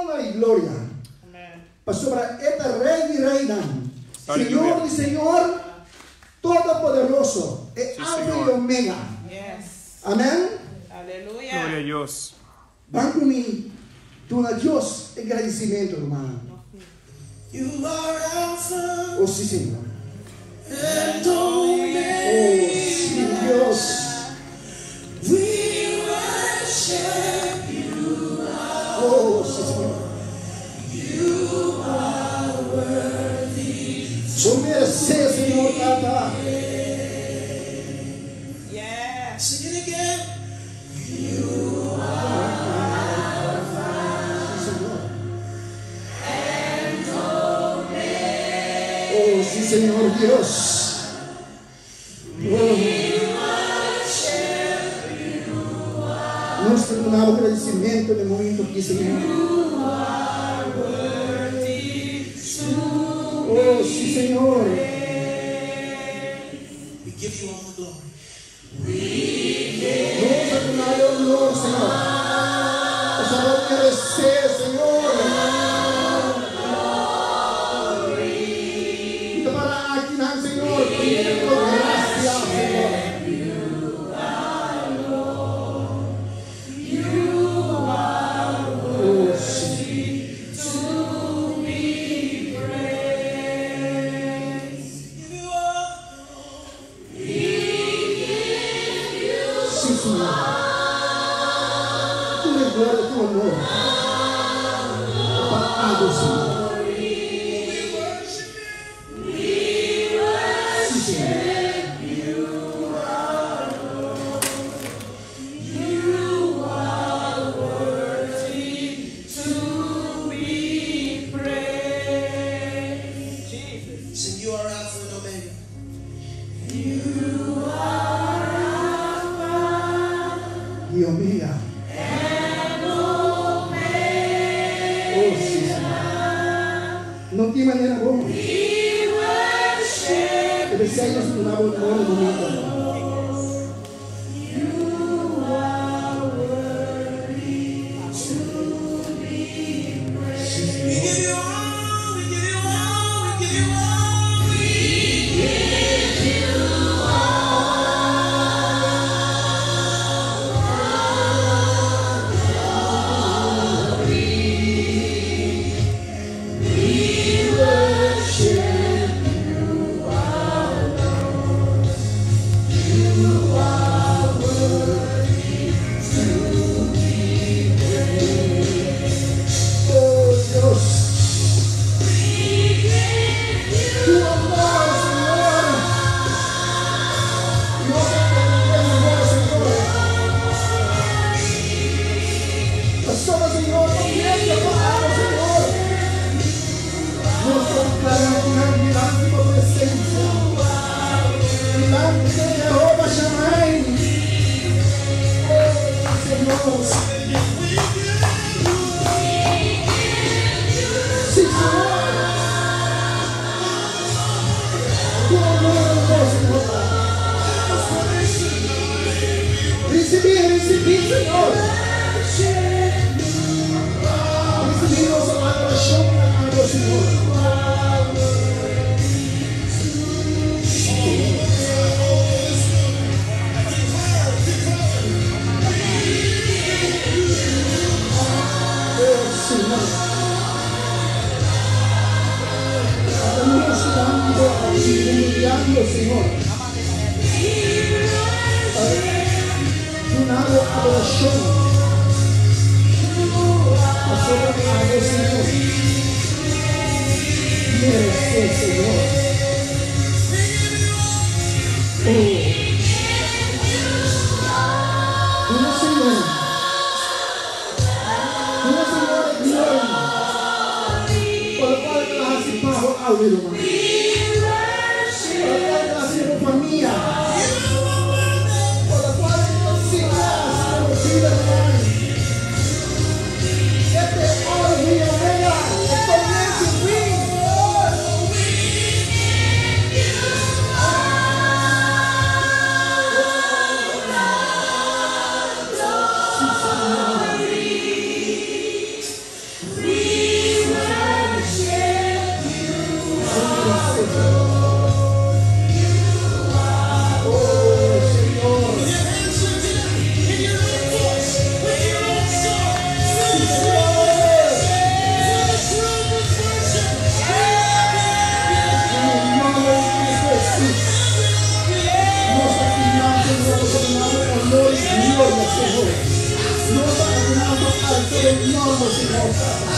Honra i gloria. Pasobra E ta Rei di reinan, Señor di señor, Todopoderoso, e Alfa i Omega. Amen. Ban ku mi duna Dios e gradisimentu, rumannan. O si, Señor. O si, Dios. O si, Señor. Bo meresé, Señor Tata. Sí, Señor. Oh, sí, Señor Dios. Oh. Nos ta duna bo gradicimento den momento aki, Señor. Oh, sí, Señor. Nos a duna e honor, Señor. Pasobra bo meresé, Señor. Mi ta para akinan, Señor, pidiendo gracia, Señor. Oh, sí. Sí, Señor. Tur e gloria, tur honor ta pa Abo, Señor. Sí, Señor. I Omega. Oh, sí, Señor. No tin manera bo. E p'esei nos ta duna bo honor e momento aki. Sí, Señor. Oh Dios, Tu amor, Señor. Nos a tende amor, Señor. Pasobra, Señor, pa medio bo amo, Señor. Nos ta declara akinan dilanti bo presencia, dilanti de Jehova Shammai. Oh, Señor. Sí, Señor. Tu amor, amor, Señor. Ricibí, ricibí, Señor. Ricibí nos adoracion na abo, Señor. Oh, Señor. Ata nos dando aki, humiliando, Señor. Pa duna bo adoracion. Pasobra abo, Señor, merece, Señor. Oh. Duna, Señor. Duna, Señor, e gloria. Pa locual cu el a haci pa bo awe, ruman. Pa locual cu el a haci pa bo famia. Pa locual cu el a sigui haci pa bo bida, ruman. E ta e Alfa i Omega, e comienzo i fin. Sí, Señor. abo, Señor Tata.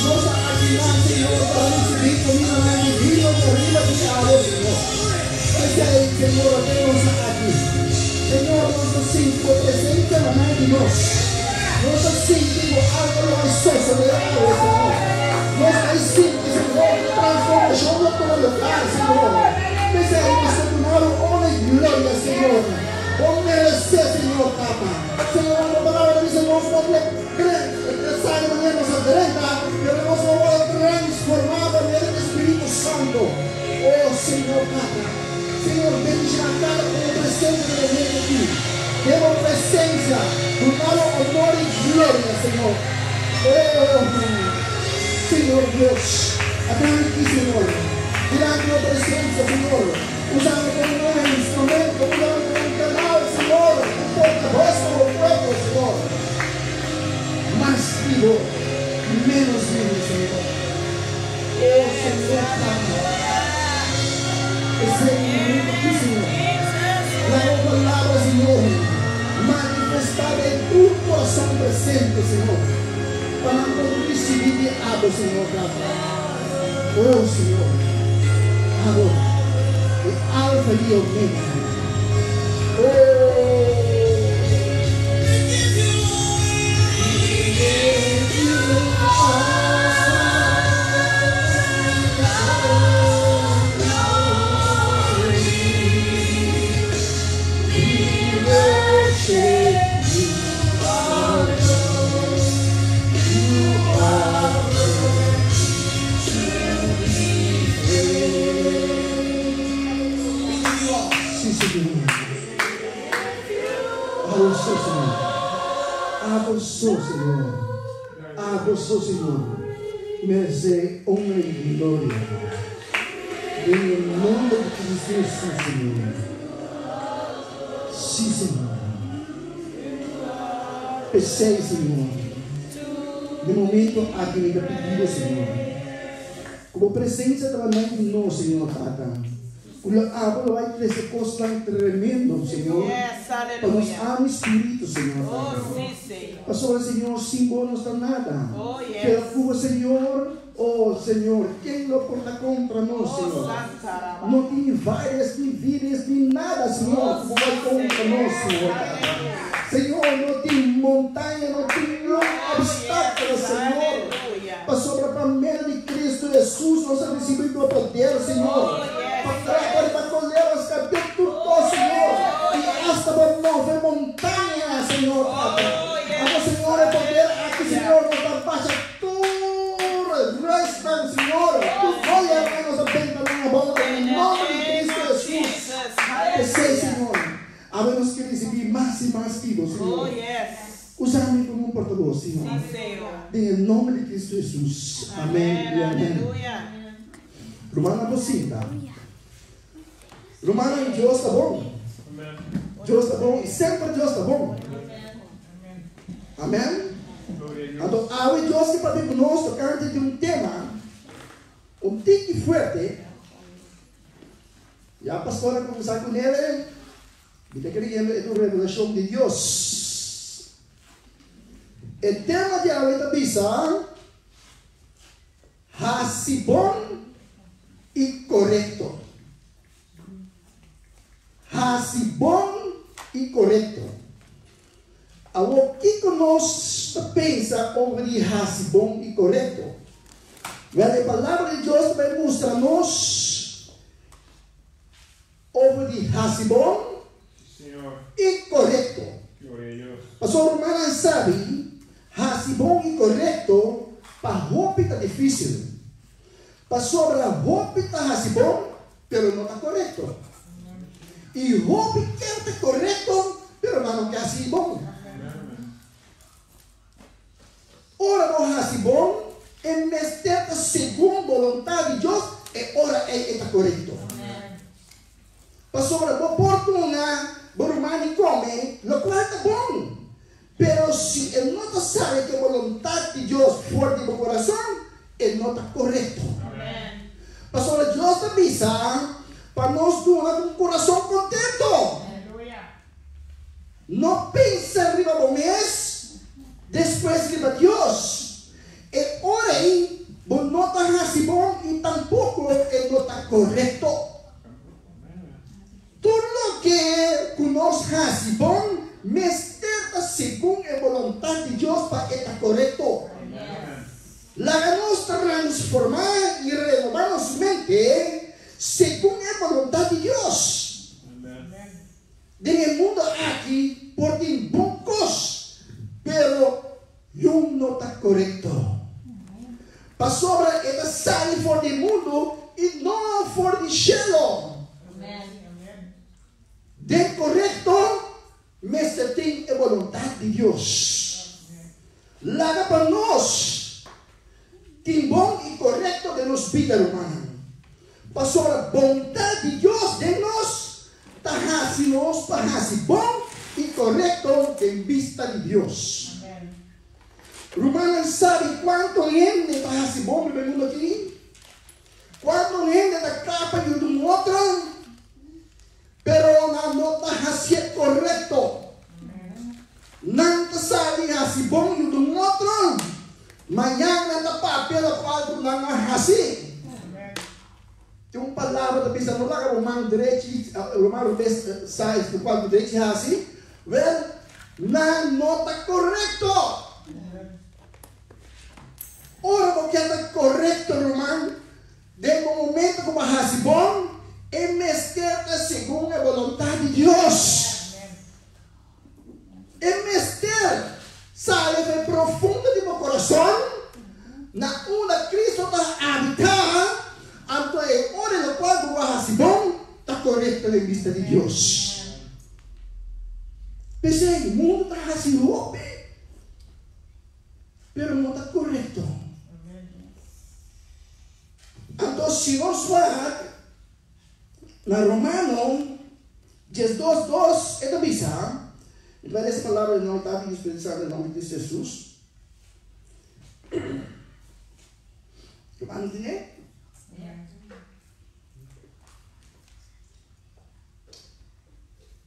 Nos a akinan, Señor, pa risibí kumindanan divino di ariba di abo, Señor. P'esei, Señor, ate nos a aki. Señor, nos ta sinti bo presensia na mei di nos. Nos ta sinti ku algu lo a sosodé awe, Señor. Nos ta sinti, Señor, ku transformashon lo tuma lugar, Señor. P'esei nos ta duna bo honor i gloria, Señor. Bo meresé, Señor Tata. Señor, bo palabra ta bisa nos no por kre sali manera nos a drenta, pero nos lo wòrdu transformá pa medio di Spiritu Santu. O Señor Tata, Señor, bendishoná kada un presente den e momento aki. Den bo presensia, duna bo honor i gloria, Señor. O Señor Dios, adanki, Señor, dilanti bo presensia, Señor. Usa mi komo un instrumento, usa mi komo un kanal, Señor, un portavoz pa bo pueblo, Señor. Mas di bo, ménos di mi, Señor. O Señor Tata, esei mi momento aki, Señor. Laga bo palabra, Señor, manifestá den tur corazon presente, Señor, pa nan por ricibí di abo, Señor Tata. O Señor, abo e Alfa i e Omega. O. Sí, Señor. Abo so, Señor. Abo so, Señor. Abo so, Señor. Merece honra y gloria. Den e nomber di Cristo Jesús, Señor. Sí, Señor. P'esei, Señor, den momento aki mi ta pidi Bo, Señor, ku Bo presensia ta bai di nos, Señor Tata, ku lo abo lo bai trese kosnan tremendo, Señor, pa nos alma i spiritu, Señor Tata. Pasobra, Señor, sin Bo nos ta nada, pero ku Bo, Señor, Oh, Señor, ken lo por ta contra nos, Señor? No tin ni virus, ni virus, ni nada, Señor, cu por bai contra nos, Señor Tata. Señor, no tin montaña, no tin niun obstáculo, Señor, pasobra pa medio di Cristo Jesús nos a ricibi bo poder, Señor, pa trapa riba coleras, cabia tur cos, Señor, y hasta pa move montaña, Señor Tata. Abo, Señor, e poder aki, Señor, nos ta basha Tur resnan, Señor, tur goyernan nos a benta nan abou den e nomber di Cristo Jesus. P'esei, Señor, awe nos ke risibí mas i mas di Bo, Señor. Usa mi komo un portabos, Señor, den e nomber di Cristo Jesus. Amén i amén. Rumannan por sinta. Rumannan, Dios ta bon. Dios ta bon i semper Dios ta bon. Amèn. Anto awe Dios ke papia ku nos tokante di un tema un tiki fuerte. Ya pastor a kuminsá ku nele, mi ta kreyendo e ta un revelashon di Dios. E tema di awe ta bisa. Hasi bon i korekto. Hasi bon i korekto. Awor kiko nos ta pensa over di hasi bon i korekto? Wèl, e Palabra di Dios ta bai mustra nos over di hasi bon i korekto. Pasobra rumannan sabi, hasi bon i korekto pa hopi ta difísil. Pasobra hopi ta hasi bon, pero no ta korekto. I hopi kier ta korekto, pero nan no ke hasi bon. Ora bo hasi bon, e mester ta segun boluntat di Dios, e ora ei e ta korekto. Pasobra bo por duna bo ruman di kome lokual ta bon, pero si e no ta sali ku e boluntat di Dios for di bo kurason, e no ta korekto. Pasobra Dios ta bisa pa nos duna ku un kurason kontento. No pensa riba bo mes, despues riba Dios. ta korekto. Tur loke ku nos hasi bon mester ta segun e boluntat di Dios pa e ta korekto. Laga nos transformá i renobá nos mente segun e boluntat di Dios. Den e mundo aki por tin bon kos, pero yu no ta korekto. Pasobra e ta sali for di mundu i no for di shelu. Den korekto mester tin e boluntat di Dios. Laga pa nos tin bon i korekto den nos bida, rumannan. Pasobra bondat di Dios den nos ta hasi nos pa hasi bon i korekto den bista di Dios. Rumannan sabi kuantu hende ta hasi bon riba e mundu aki? Kuantu hende ta kla pa yuda un otro, pero nan no ta hasié korekto? Nan ta sabi hasi bon yuda un otro, mañan nan ta papia lokual ku nan a hasi. Tin un palabra ta bisa no laga bo man drechi, bo man robes sa lokual ku drechi hasi. Wèl, nan no ta korekto. Ora bo ke ta korekto, ruman, den bo momento ku bo hasi bon, e mester ta segun e boluntat di Dios. E mester sali for e profundo di bo kurason, na unda Cristo ta habitá, anto e ora e lokual ku bo a hasi bon ta korekto den bista di Dios. P'esei, mundu ta hasi hopi, pero no ta korekto. Anto si nos wak na Romano 12, dos, e ta bisa, mi ta bai lesa e palabra di nòmber Tata, Yu, Spiritu Santu, den nòmber di Cristo Hesus. Romano tin e?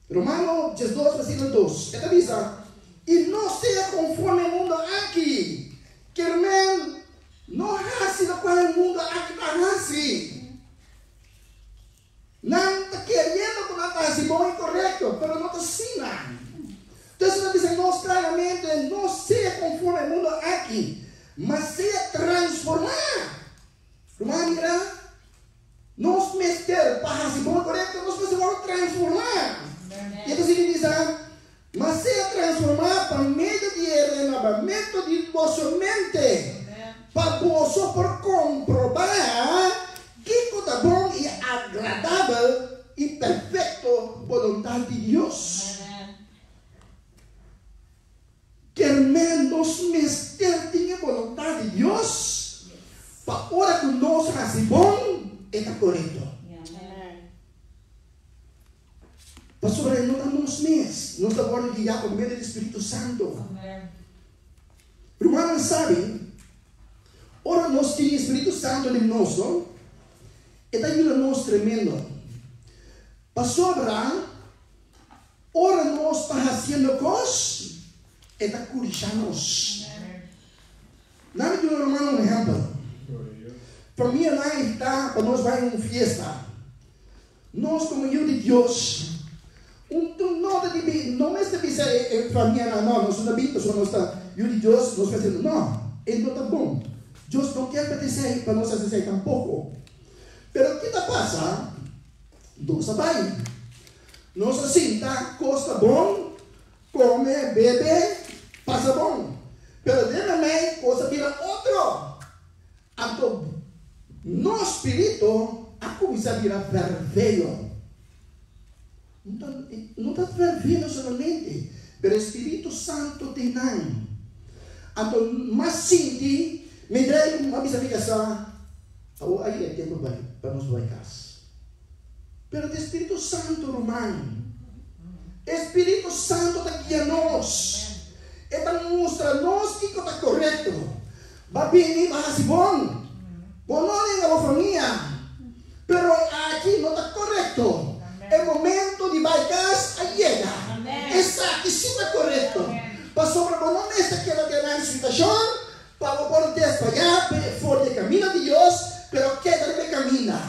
Romano 12, versíkulo 2, e ta bisa, I no sea konforme e mundu aki, kermen no hasi lokual e mundu aki ta hasi. Nan ta keriendo ku nan ta hasi bon i korekto, pero no ta asina. Entonces e ta bisa nos klaramente, no sea konforme e mundu aki, ma sea transformá. Ruman, mira, nos mester pa hasi bon i korekto, nos mester wòrdu transformá. I e ta sigui bisa, Ma sea transformá pa medio di e renobamentu di boso mente, pa boso por komprobá kiko ta bon i agradabel i perfekto boluntat di Dios. Kermen nos mester tin e boluntat di Dios pa ora ku nos hasi bon, e ta korekto. Pasobra e no ta nos mes, nos ta wòrdu guiá pa medio di Spiritu Santu. Rumannan sabi, ora nos tin e Spiritu Santu den nos, no, e ta yuda nos tremendo. Pasobra ora nos ta hasiendo kos, e ta kurishá nos. Nan mi duna rumannan un ehèmpel. Famianan invitá pa nos bai un fiesta. Nos komo yu di Dios, un tur no ta dibi, no mester bisa e famianan, no, nos no ta bin pasobra nos ta yu di Dios, nos mester, no, e no ta bon. Dios no kier pa esei, pa nos hasi esei tampoko. Pero ki ta pasa? Nos a bai. Nos a sinta, kos ta bon, kome, bebe, pasa bon. Pero den memei kos a bira otro. Anto nos spirito a kuminsá bira vervelo. No ta vervelo solamente, pero e Spiritu Santu tin nan. Anto mas sinti, mi drei ku a bisa mi kasá, awor a yega e tempu bai pa nos bai kas. Pero ta e Spiritu Santu, ruman. E Spiritu Santu ta guia nos. E ta mustra nos kiko ta korekto. Ba bini, ba hasi bon. Bo no nenga bo famia. Pero aki no ta korekto. E momento di bai kas a yega. Esaki si ta korekto. Pasobra bo no mester keda den nan situashon pa bo por desvayá for di e kaminda di Dios, pero keda riba e kaminda.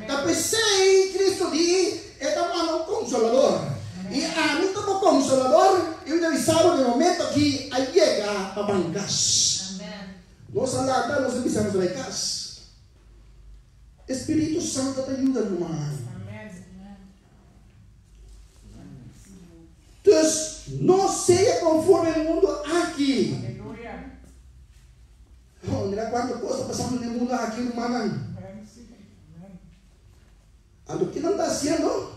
Ta. p'esei Cristo di, E ta manda un Consolador. I ami ta bo Consolador, i mi ta bisa bo den e momento aki a yega pa ban cas. Nos a lanta, nos a bisa nos ta bai cas. E Spiritu Santo ta yuda ruman. Dus, no sea conforme e mundo aki. Oh, mira cuanto cos ta pasando den e mundo aki, rumannan. Anto, ki nan ta haciendo?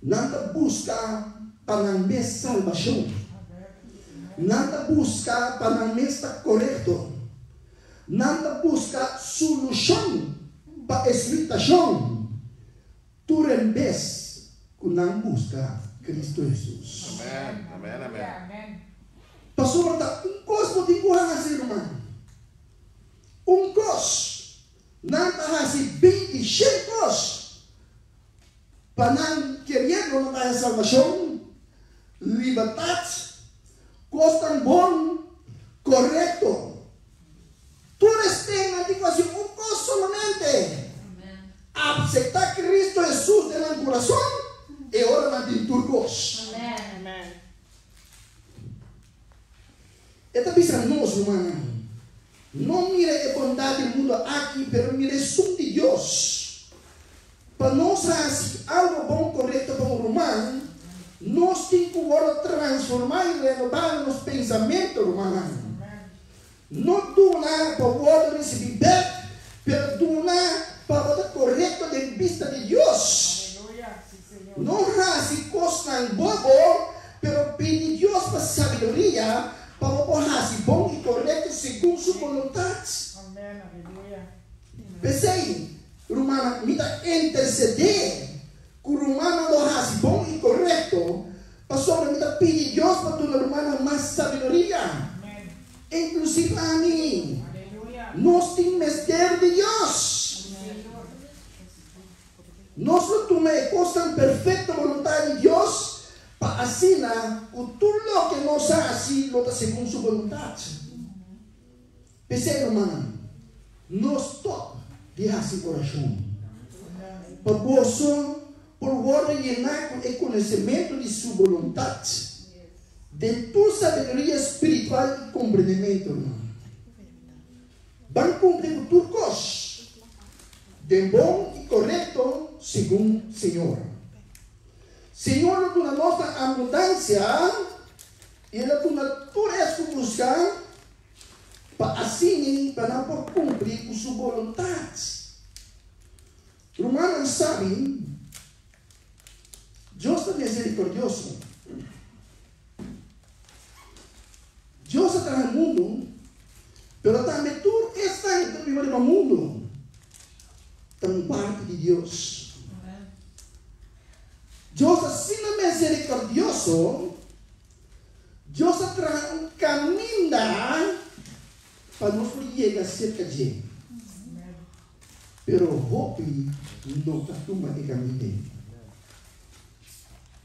Nan ta busca pa nan mes salbacion. Nan ta busca pa nan mes ta corecto. Nan ta busca solucion pa e situacion. Tur en bes ku nan buska Kristu Hesus. Amen, amen, amen. Pasobra ta un kos bo tin ku hasi, ruman. Un kos. Nan ta hasi 26 kos pa nan keriendo nan ta haña salbashon, libertat, kosnan bon, korekto. Tur esnan nan tin ku hasi un kos solamente, apseptá Kristu Hesus den nan kurason, e ora nan tin tur kos. E ta bisa nos, rumannan, No mira e bondat di mundu aki, pero mira esun di Dios. Pa nos hasi algu bon korekto pa un ruman, nos tin ku wòrdu transformá i renobá na nos pensamentu, rumannan. No duna pa wòrdu risibí bèk, pero duna pa bo ta korekto den bista di Dios. No hasi kosnan bobo, pero pidi Dios pa sabiduria pa bo por hasi bon i korekto segun su boluntat. P'esei, rumannan, mi ta intersedé ku rumannan lo hasi bon i korekto, pasobra mi ta pidi Dios pa duna rumannan mas sabiduria. Inklusive ami. Nos tin mester di Dios. Nos lo tuma e kosnan perfekto boluntat di Dios pa asina ku tur loke nos hasi lo ta segun su boluntat. P'esei, rumannan, no stòp di hasi orashon pa boso por wòrdu yená ku e konosementu di su boluntat den tur sabiduria spiritual i komprendementu, ruman. Ban kumpli ku tur kos den bon i korekto segun Señor. Señor lo duna nos na abundansia i el a duna tur es ku buska pa asini pa nan por kumpli ku su boluntat. Rumannan sabi, Dios ta miserikordioso. Dios a traha e mundu, pero tambe tur esnan ku ta biba riba mundu ta un parti di Dios. Dios ta asina miserikordioso, Dios a traha un kaminda pa nos por yega serka dje. Pero hopi no ta tuma e kaminda ei.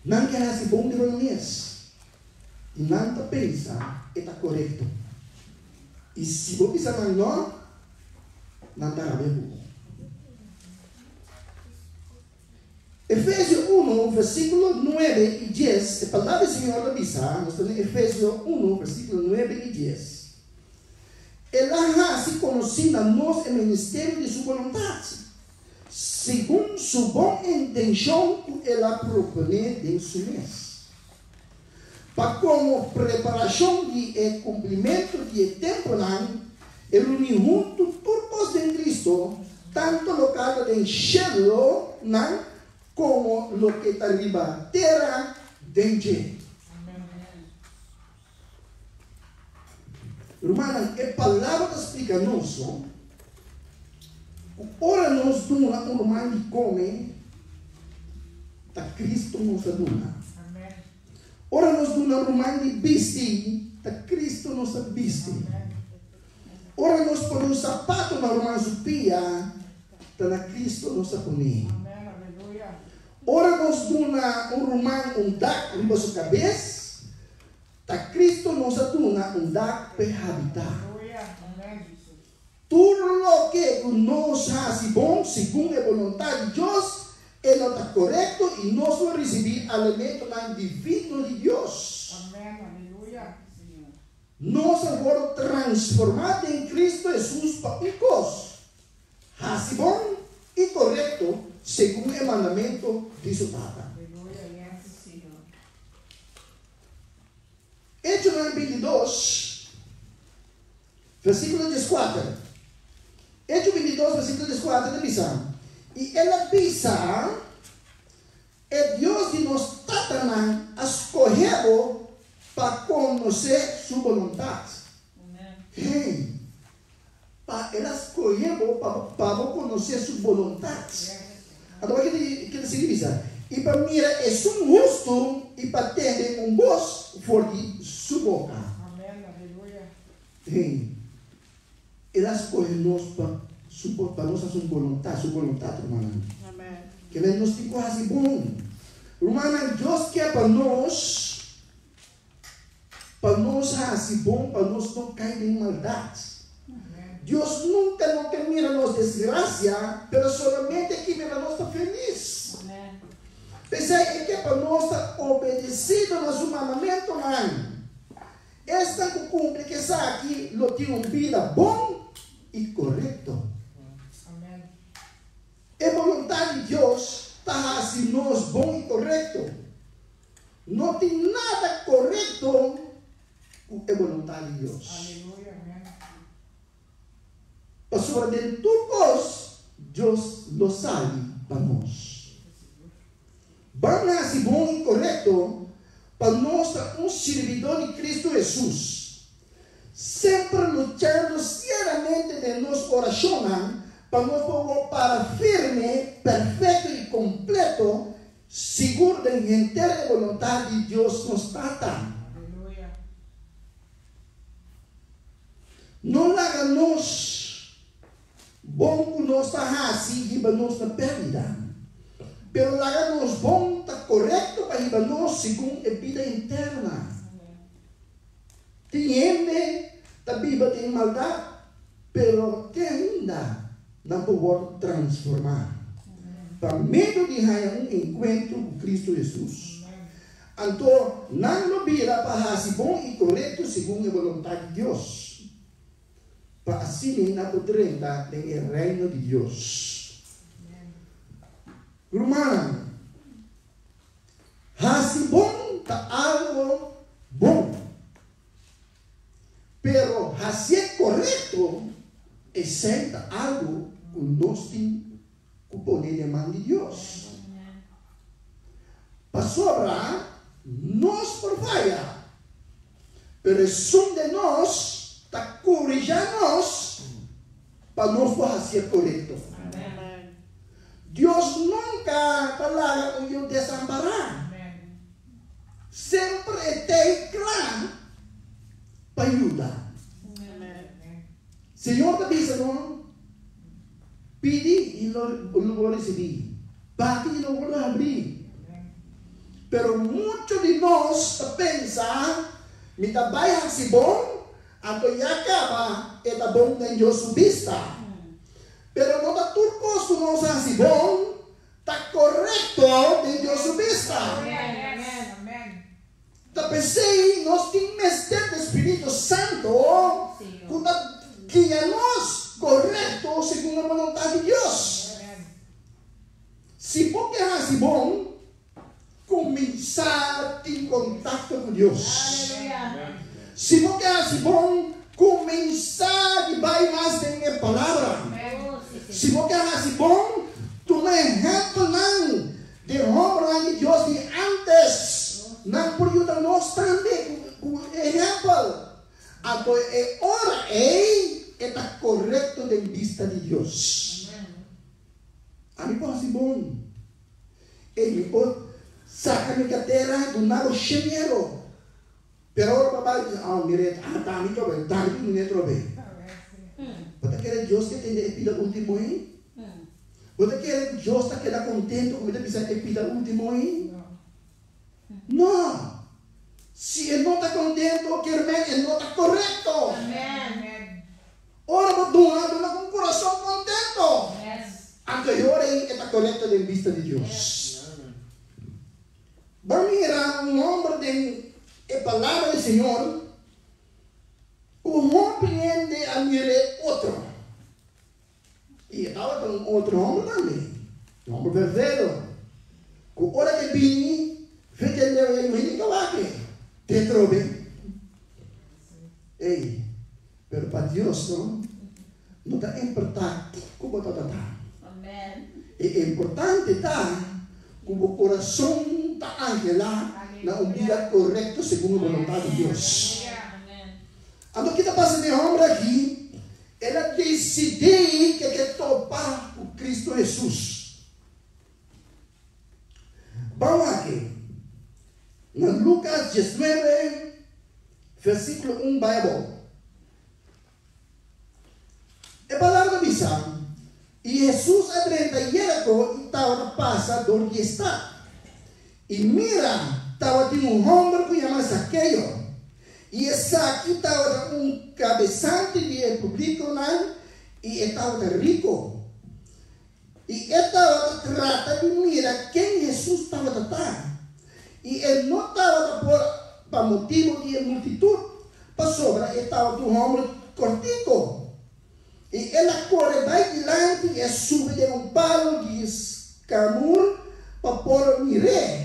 Nan ke hasi bon riba nan mes i nan ta pensa e ta korekto. I si bo bisa nan no, nan ta rabia ku bo. Efesio uno, versíkulo nuebe i dies, e Palabra di Señor ta bisa, nos ta den Efesio uno, versíkulo nuebe i dies, El a hasi konosí na nos e ministerio di su boluntat, segun su bon intenshon ku el a proponé den su mes, pa komo preparashon di e kumplimentu di e tempunan, e reuní huntu tur kos den Kristu, tantu loke ta den shelonan komo loke ta riba tera den dje. Rumannan, e Palabra ta splika nos ku ora nos duna un ruman di kome, ta Kristu nos a duna. Ora nos duna un ruman di bisti, ta Kristu nos a bisti. Ora nos pone un sapato na ruman su pia, ta na Kristu nos a pone. Ora nos duna un ruman un dak riba su kabes, ta Cristo nos a duna un dak p'e habitá. Tur loke. Loke ku nos hasi bon segun e boluntat di Dios, e lo ta korekto i nos lo risibí alimentonan divino di Dios. Nos a wòrdu transformá den Kristu Hesus pa un kos, hasi bon i korekto segun e mandamentu di su Tata. Echonan 22, versíkulo 14. Echo 22, versíkulo 14 ta bisa, I el a bisa, E Dios di nos tatanan a skohe bo pa konosé su boluntat. Hey! Pa el a skohe bo pa bo konosé su boluntat. Anto wak ke ta sigui bisa, I pa mira esun hustu i pa tende un bos for di su boka. Hey! El a skohe nos pa su pa nos hasi un boluntat, su boluntat, rumannan. Kende nos tin ku hasi bon. Rumannan, Dios ke pa nos pa nos hasi bon, pa nos no kai den maldat. Dios nunka no ke mira nos desgrasia, pero solamente e ke mira nos ta felis. P'esei e ke pa nos ta obedesido na su mandamentonan. Esnan ku kumpli ku esaki lo tin un bida bon i korekto. E boluntat di Dios ta hasi nos bon i korekto. No tin nada korekto ku e boluntat di Dios. Pasobra den tur kos Dios lo sali pa nos. Ban hasi bon i korekto pa nos ta un sirbidó di Kristu Hesus, semper luchando sieramente den nos orashonnan pa nos por wòrdu para firme, perfekto i kompleto, sigur den henter e boluntat di Dios nos Tata. No laga nos bon ku nos ta hasi hiba nos na pèrdida, pero laga nos bon ta korekto pa hiba nos segun e bida interna. Tin hende ta biba den maldat, pero te ainda nan por wòrdu transformá pa medio di haña un enkuentro ku Kristu Hesus. Anto nan lo bira pa hasi bon i korekto segun e boluntat di Dios, pa asina nan por drenta den e Reino di Dios. Rumannan, hasi bon ta algo bon, pero hasié korekto esei ta algo ku nos tin ku pone den man di Dios. Pasobra nos por faya, pero esun den nos ta korigá nos pa nos por hasié korekto. Dios nunka ta laga un yu desampará. Semper e t'ei kla pa yuda. Señor ta bisa no, Pidi i lo bo risibí, bati i lo wòrdu habrí. Pero muchu di nos ta pensa, Mi ta bai hasi bon, anto ya kaba e ta bon den Dios su bista. Pero no ta tur kos ku nos hasi bon ta korekto den Dios su bista. Ta p'esei nos tin mester di spiritu santu ku ta guia nos korekto segun e boluntat di Dios. Si bo ke hasi bon, kuminsá tin kontakto ku Dios. Si bo ke hasi bon, kuminsá di bai mas den e Palabra. Si bo ke hasi bon, tuma ehèmpelnan Den hòmbernan di Dios di ántes, nan por yuda nos tambe ku ehèmpel. Anto e ora ei e ta korekto den bista di Dios. Ami por hasi bon. Ei mi por saka mi kartera duna bo shen euro. Pero ora bo bai bisa, oh mira e ta ami trobe, ta mi duna e trobe. Bo ta kere Dios ke tende e pida ultimo ei? Bo ta kere ku Dios ta keda kontento ku mi ta bisa e pida ultimo ei? No! Si e no ta kontento, kier men e no ta korekto. Ora bo duna, duna ku un kurason kontento. ta korekto den bista di Dios. Bo mira un hòmber den e Palabra di Señor ku hopi hende a mir'é otro. I e tabata un otro hòmber tambe, un hòmber berdero, ku ora ke bini, fe ke leu e muhé di kawake, te trobe. Ei, pero pa Dios no, no ta importá kiko bo tabata ta. E importante ta ku bo kurason ta anhelá na un bida korekto segun e boluntat di Dios. Anto ki ta pasa den e hòmber aki? El a disidí ke ke topa ku Kristu Hesus. Ban wak na Lukas diesnuebe, versíkulo un bai abou. E palabra ta bisa, I Hesus a drenta Jeriko i tabata pasa dor di e stat. I mira, tabatin un hòmber ku yama Zakeo, i esaki tabata un kabesante di e publikonan i e tabata riko. I e tabata trata di mira ken Hesus tabata ta, i e no tabata por pa motibu di e multitut, pasobra e tabata un hòmber kòrtiko. I el a kore bai dilanti i a subi den un palu di skamur pa por mir'é,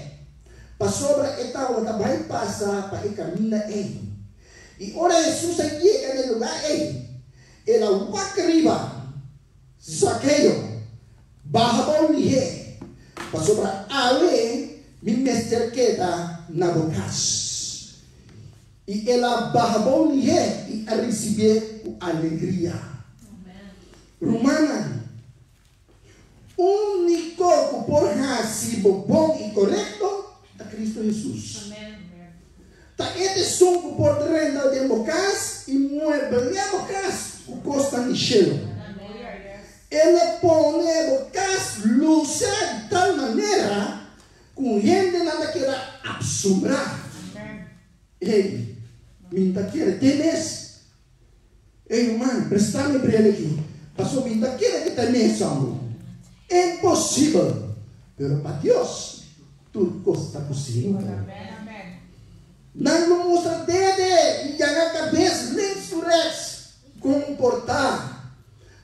pasobra e tabata bai pasa pa e kaminda ei. I ora Hesus a yega na e lugá ei, el a wak riba Zakeo, Baha bou lihé, pasobra awe mi mester keda na bo kas. I el a baha bou lihé i a risibié ku alegria. Rumannan, úniko ku por hasi bo bon i korekto ta Kristu Hesus. Ta e ta esun ku por drenta den bo kas i mueblea bo kas ku kosnan di shelu. El a pone bo kas lusa di tal manera ku hendenan ta keda asombrá. Ey, mi n'ta kere te mes. Ey, ruman, presta mi bril aki, pasobra mi n'ta kere ke ta mes amo. Imposibel! Pero pa Dios, tur kos ta posibel. Nan lo mustra dede i yanga kabes links ku rèks. Komportá,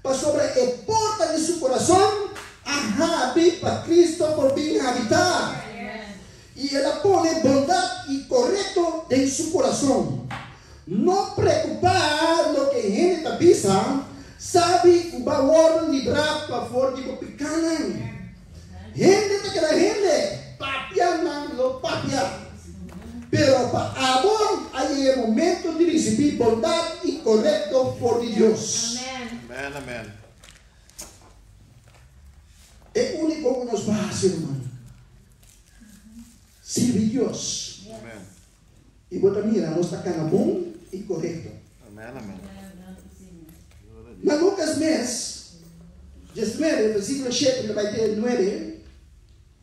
pasobra e porta di su kurason a habri pa Kristo por bin habitá. I el a pone bondat i korekto den su kurason. No preokupá loke hende ta bisa, sabi ku bo a wòrdu librá pa for di bo pikánan. Hende ta keda hende, papia nan lo papia. Pero pa abo a yega e momento di risibí bondat i korekto for di Dios. Amen, amen. E úniko ku nos por hasi, ruman, sirbi Dios. Amen. I bo ta mira nos ta kana bon i korekto. Amen, amen. Na Lukas mes, diesnuebe, versíkulo shete ta bai te nuebe,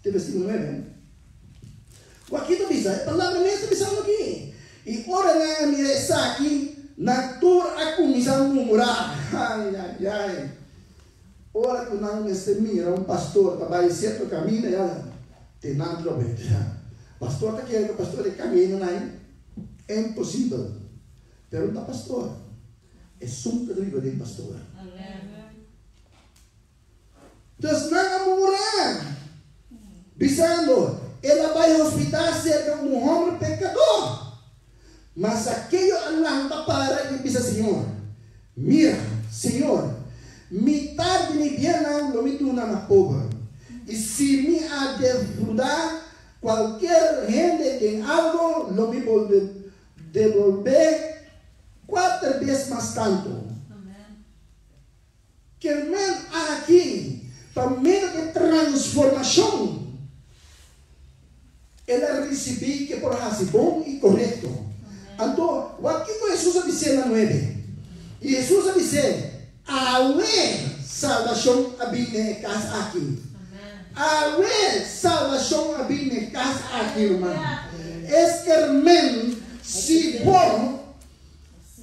te versíkulo nuebe, ku aki ta bisa, e palabra mes ta bisando aki, I ora nan a mira esaki, nan tur a kuminsá murmurá, Ai, ai, ai! Ora ku nan mester mira un pastor ta bai sierto kaminda, ya te nan trobe. Pastor ta kere ku pastor e kambia nan ai? Imposibel. Pero no ta pastor. Esun ku ta biba den pastor. Dus nan a murmurá, bisando, El a bai hospitá serka un hòmber pekadó. Ma Zakeo a lanta para i a bisa Señor, Mira, Señor, mitar di mi biennan lo mi duna na pober, i si mi a defrudá kualker hende den algo, lo mi bolbe debolbé kuater bes mas tantu. Ker men aki, pa medio di transformashon, el a risibí ke por hasi bon i korekto. Anto, wak kiko Hesus a bis'é na nuebe. I Hesus a bis'é, Awe salbashon a bin den e kas aki. Awe salbashon a bin den e kas aki, ruman. Es ker men si bo.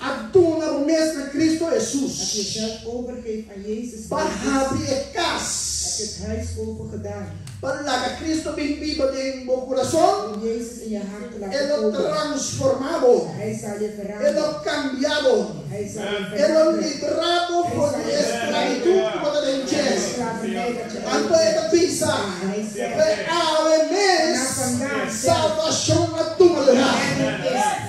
A duna bo mes na Kristu Dat je Hesus. jezelf overgeeft aan Jezus Pa Christus. habri e Heb je kas. het huis open gedaan. Pa laga Kristu bin biba den bo kurason. Om Jezus in je hart te laten E lo komen. transformá bo. Hij zal je E veranderen. lo kambia bo. Hij zal je E lo veranderen. libra bo for di e sklabitut ku bo ta den De dje. slavernij dat je Anto e ta bisa, Hij zegt, Fe awe mes, salvashon a tuma lugá.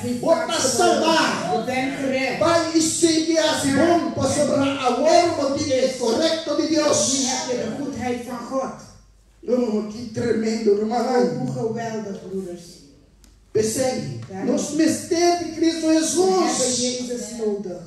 is Bo ta salbá. Je bent gered. Bai i sigui hasi bon, pasobra awor bo tin e korekto di Nu Dios. heb je de goedheid van God. Oh, ki tremendo, Oh, rumannan. hoe geweldig, broeders. P'esei, nos mester di Kristu We hebben Hesus. Jezus nodig.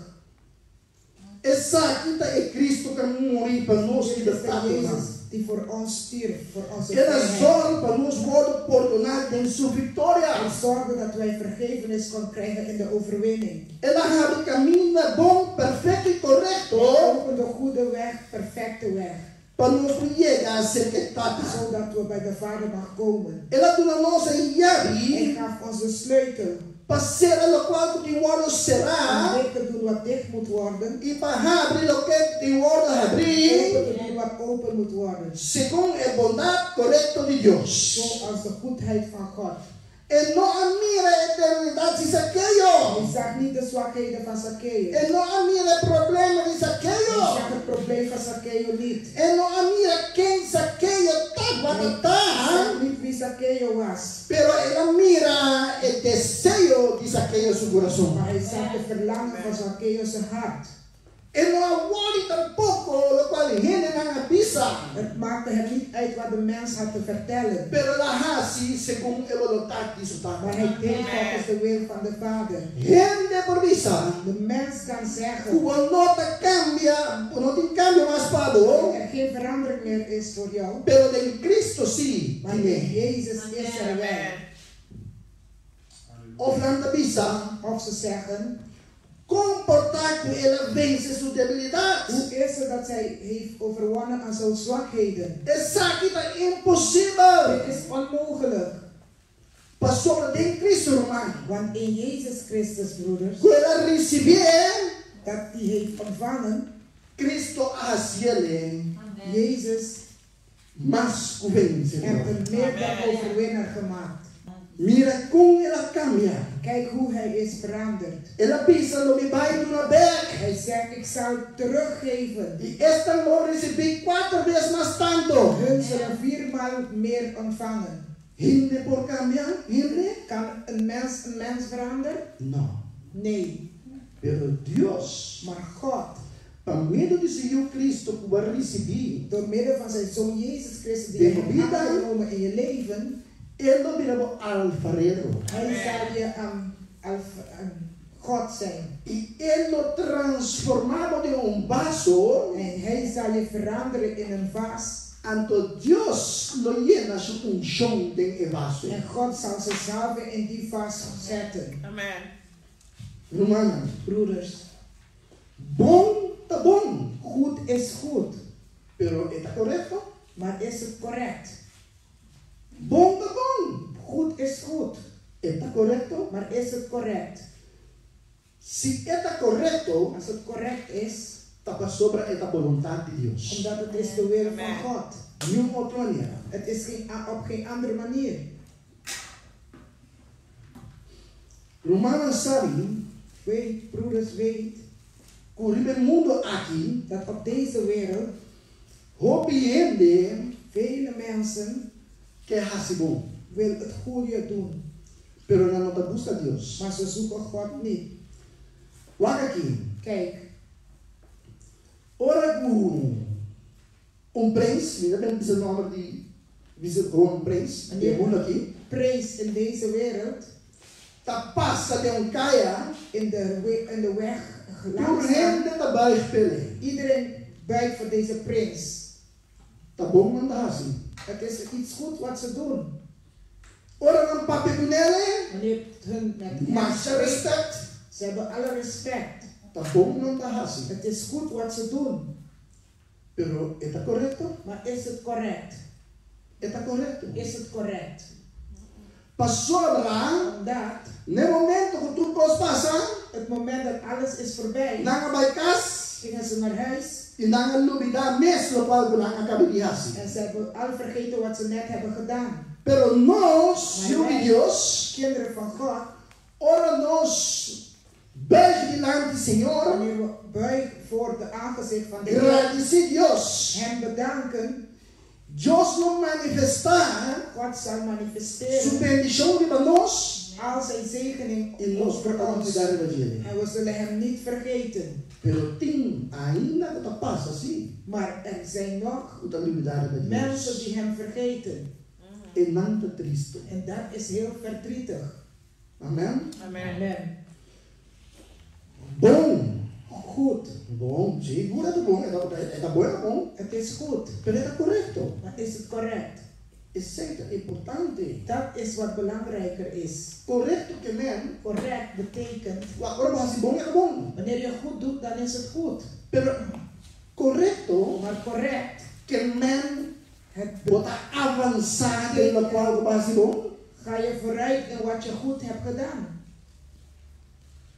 Esaki ta e Kristu ku a muri pa nos Dit is de libertatnan. Jezus die voor ons stierf, voor onze El a vrijheid. sòru pa nos wòrdu pordoná den su viktoria. Hij zorgde dat wij vergevenis kon krijgen in de overwinning. El a habri kaminda bon, perfekto i Hij korekto opende de goede weg, perfecte weg, pa nos por yega serka e Tata. zodat we bij de Vader mag komen. El a duna nos e Hij yabi gaf ons de sleutel pa sera lokual ku tin wòrdu om será dicht te doen wat dicht moet worden, i pa habri loke tin wòrdu habrí open te doen wat open moet worden, segun e bondat korekto di Dios. zoals de goedheid van God. E no a mira e debilidat di Zakeo. Hij zag niet de zwakheden van Zacchaeus. E no a mira e problema di Hij Zakeo. zag het probleem van Zacchaeus niet. E no a mira ken Zakeo tabata Hij zag niet wie Zacchaeus was, pero el a mira e deseo di Zakeo su kurason. maar hij zag de verlangen van Zacchaeus zijn hart. E no a wòri tampoko lokual hendenan a bisa, Het maakte hem niet uit wat de mens had te vertellen, pero el a hasi segun e boluntat di su maar Tata. hij deed volgens de wil van de Vader. Hende por bisa De mens kan ku zeggen bo no ta kambia, bo no tin kambio mas pa bo, dat er geen verandering meer is voor jou, pero den Kristu sí maar in tin. Jezus is er wel. Òf nan ta bisa, Of ze zeggen, Kon por ta ku el a vense su debilidat? hoe is het dat zij heeft overwonnen aan zijn zwakheden? Esaki ta imposibel. Dit is onmogelijk, Pasobra den Kristu, ruman. want in Jezus Christus, broeders, Ku el a risibié, dat die heeft ontvangen, Kristu a hasié Jezus mas ku vensedó. heeft een meer dan overwinnaar gemaakt. Mira kon el a kambia. Kijk hoe hij is veranderd. El a bisa lo mi bai duna bèk. Hij zegt, ik zal teruggeven. I esnan lo risibí kuater bes mas tantu. Hun zullen viermaal meer ontvangen. Hende por kambia? Hende? Kan een mens veranderen? No. Nee. Pero Dios, Maar God, pa medio di su Yu Kristu ku bo a risibí, door middel van zijn zoon Jezus Christus, die De je heeft vida. aangenomen in je leven, E lo bira bo alfarero. hij zal je God zijn. I E lo transformá bo den un vaso, En hij zal je veranderen in een vaas. anto Dios lo yena su unshon den e vaso. En God zal zijn salve in die vaas zetten. Amen. Rumannan, Broeders, bon ta bon, goed is goed, pero e ta korekto? maar is het correct? Bon ta bon, Goed is goed, e ta korekto? maar is het correct? Si e ta korekto, Als het correct is, ta pasobra e ta boluntat di Dios. omdat het is de wil van Amen. God. Niun otro manera. Het is geen, op geen andere manier. Rumannan sabi, Weet, broeders, weet ku riba e mundu aki, dat op deze wereld hopi hende vele mensen ke hasi bon, wil het goede doen, pero nan no ta buska Dios. maar ze zoeken God niet. Wak aki, Kijk, ora ku un prins, mi ta bisa nòmber di bisa gewoon prins, di e mundu aki, prins in deze wereld, ta pasa den un kaya, in de weg tur langs gaan. hende ta buig p'e. Iedereen buigt voor deze prins. Ta bon nan ta hasi. Het is iets goed wat ze doen. Ora nan papia kuné, Wanneer het hun met hem masha spreekt, respèt, ze hebben alle respect. ta bon nan ta hasi. Het is goed wat ze doen, Pero e ta korekto? maar is het correct? E ta korekto. Is het correct? Pasobra, Omdat na e momento ku tur kos pasa, het moment dat alles is voorbij, nan a bai kas gingen ze naar huis i nan a lubidá mes lokual ku nan a kaba di hasi. en ze hebben al vergeten wat ze net hebben gedaan. Pero nos, Maar yu di wij, Dios, kinderen van God, ora nos buig dilanti Señor, wanneer we buigen voor de aangezicht van de Heer, gradisí Dios, hem bedanken, Dios lo manifestá God zal su manifesteren bendishon riba nos al zijn zegening i nos over no ta ons. lubidá riba dje. En we zullen hem niet vergeten. Pero tin ainda ku ta pasa sí, Maar er zijn nog ku ta lubidá riba mensen Dios. die hem vergeten. I nan ta tristu. En dat is heel verdrietig. Amèn? Amen. Bon. Goed. Bon, sí, sigur ta bon, e ta bon, e ta bon, Het is goed. pero e ta korekto. Maar is het correct? Esei ta importante. Dat is wat belangrijker is. Korekto ke men, Correct betekent, wak ora bo hasi bon, e ta bon. wanneer je goed doet, dan is het goed. Pero korekto Maar correct, ke men het bo ta avansá den lokual ku bo a hasi bon. ga je vooruit in wat je goed hebt gedaan.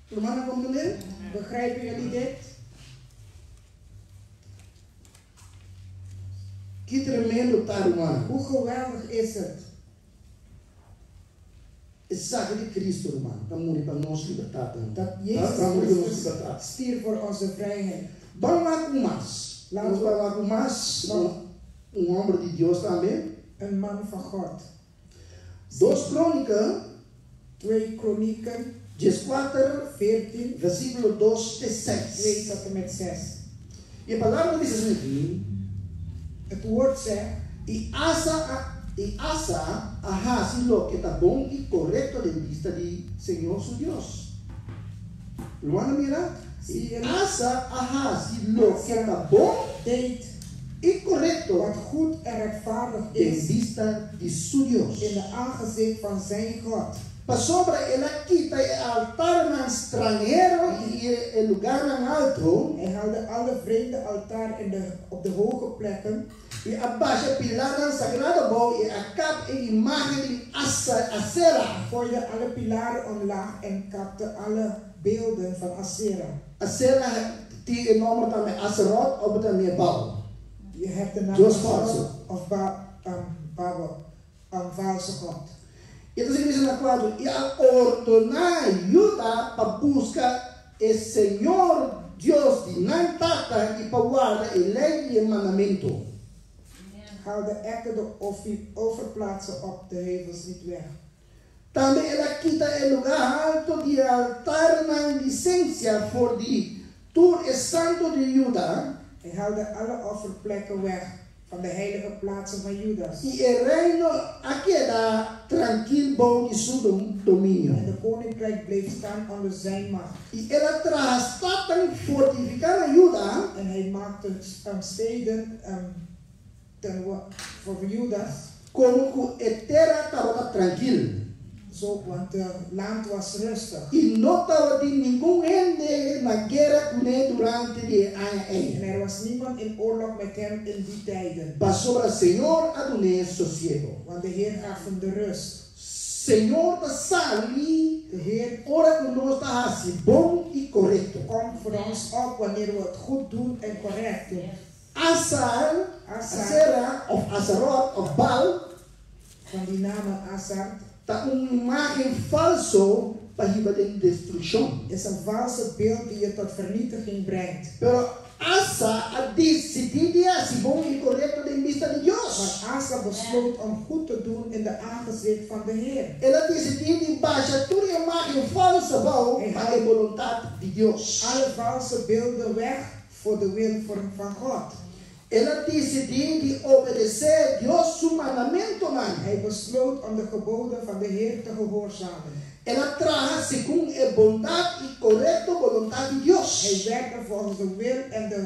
Rumannan a komprondé? Begrijpen jullie dit? Ki tremendo ta, ruman. Hoe geweldig is het? E sanger di Kristu, ruman, ta muri pa nos libertat. Dat Jezus Ta muri pa nos Christus libertat. stierf voor onze vrijheid. Ban wak un mas. Laten Nos we- bai wak un mas. Un hòmber di Dios tambe. Een man van God. 2 Krónika, 2 Kronieken 14, 14, versíkulo 2 te 2 6. tot en met 6. I e palabra ta bisa asin'aki. Het woord zegt, I Asa a, i Asa a hasi loke ta bon i korekto den bista di Señor su Dios. Rumannan a mira? Zie I je? Asa a hasi loke ta bon deed i korekto wat goed en rechtvaardig den is bista di su Dios. in de aangezicht van zijn God. Pasobra el a kita e altarnan stranhero i e lugánan haltu Hij haalde alle vreemde altaar in de, op de hoge plekken i a basha pilánan sagrado abou i a kap e imágen di Asa, Asera. gooide alle pilaren omlaag en kapte alle beelden van Asera. Asera tin e nòmber tambe Aserot òf tambe Baal. Je hebt de naam Dios Asera falso. of ba, Babel, een valse god. I ta sigui bisa na 4, i a ordená Juda pa buska e Señor Dios di nan tata i pa warda e lei i e mandamentu. Haalde echter de offerplaatsen op de heuvels niet weg. Tambe el a kita e lugá haltu di altarnan di sensia for di tur e santu di Juda. Hij haalde alle offerplekken weg van de heilige plaatsen van Judas. I e reino a keda trankil bou di su dominio. En de koninkrijk bleef staan onder zijn macht. I el a traha statnan fortifiká na Juda. En hij maakte steden voor Judas. Komo ku e tera tabata trankil. Zo, want het land was rustig. I no tabatin ningun hende na guera kuné durante di e aña En ei. er was niemand in oorlog met hem in die tijden. Pasobra Señor a dun'é sosiego. Want de Heer gaf hem de rust. Señor ta sali De Heer ora ku nos ta hasi bon i korekto. komt voor ons op wanneer we het goed doen en correct doen. Asar, Asar. Asera òf Asarot òf Baal Van die namen Asar ta un imágen falso pa hiba den destrukshon. is een valse beeld die je tot vernietiging brengt. Pero Asa a disidí di hasi bon i korekto den bista di Dios. Maar Asa besloot om goed te doen in de aangezicht van de Heer. El a disidí di basha tur imágen falso abou pa e boluntat di Dios. Alle valse beelden weg voor de wil van God. El a disidí di obedesé Dios su mandamentunan. Hij besloot om de geboden van de Heer te gehoorzamen. El a traha segun e bondat i korekto boluntat di Dios. Hij werkte volgens de wil en de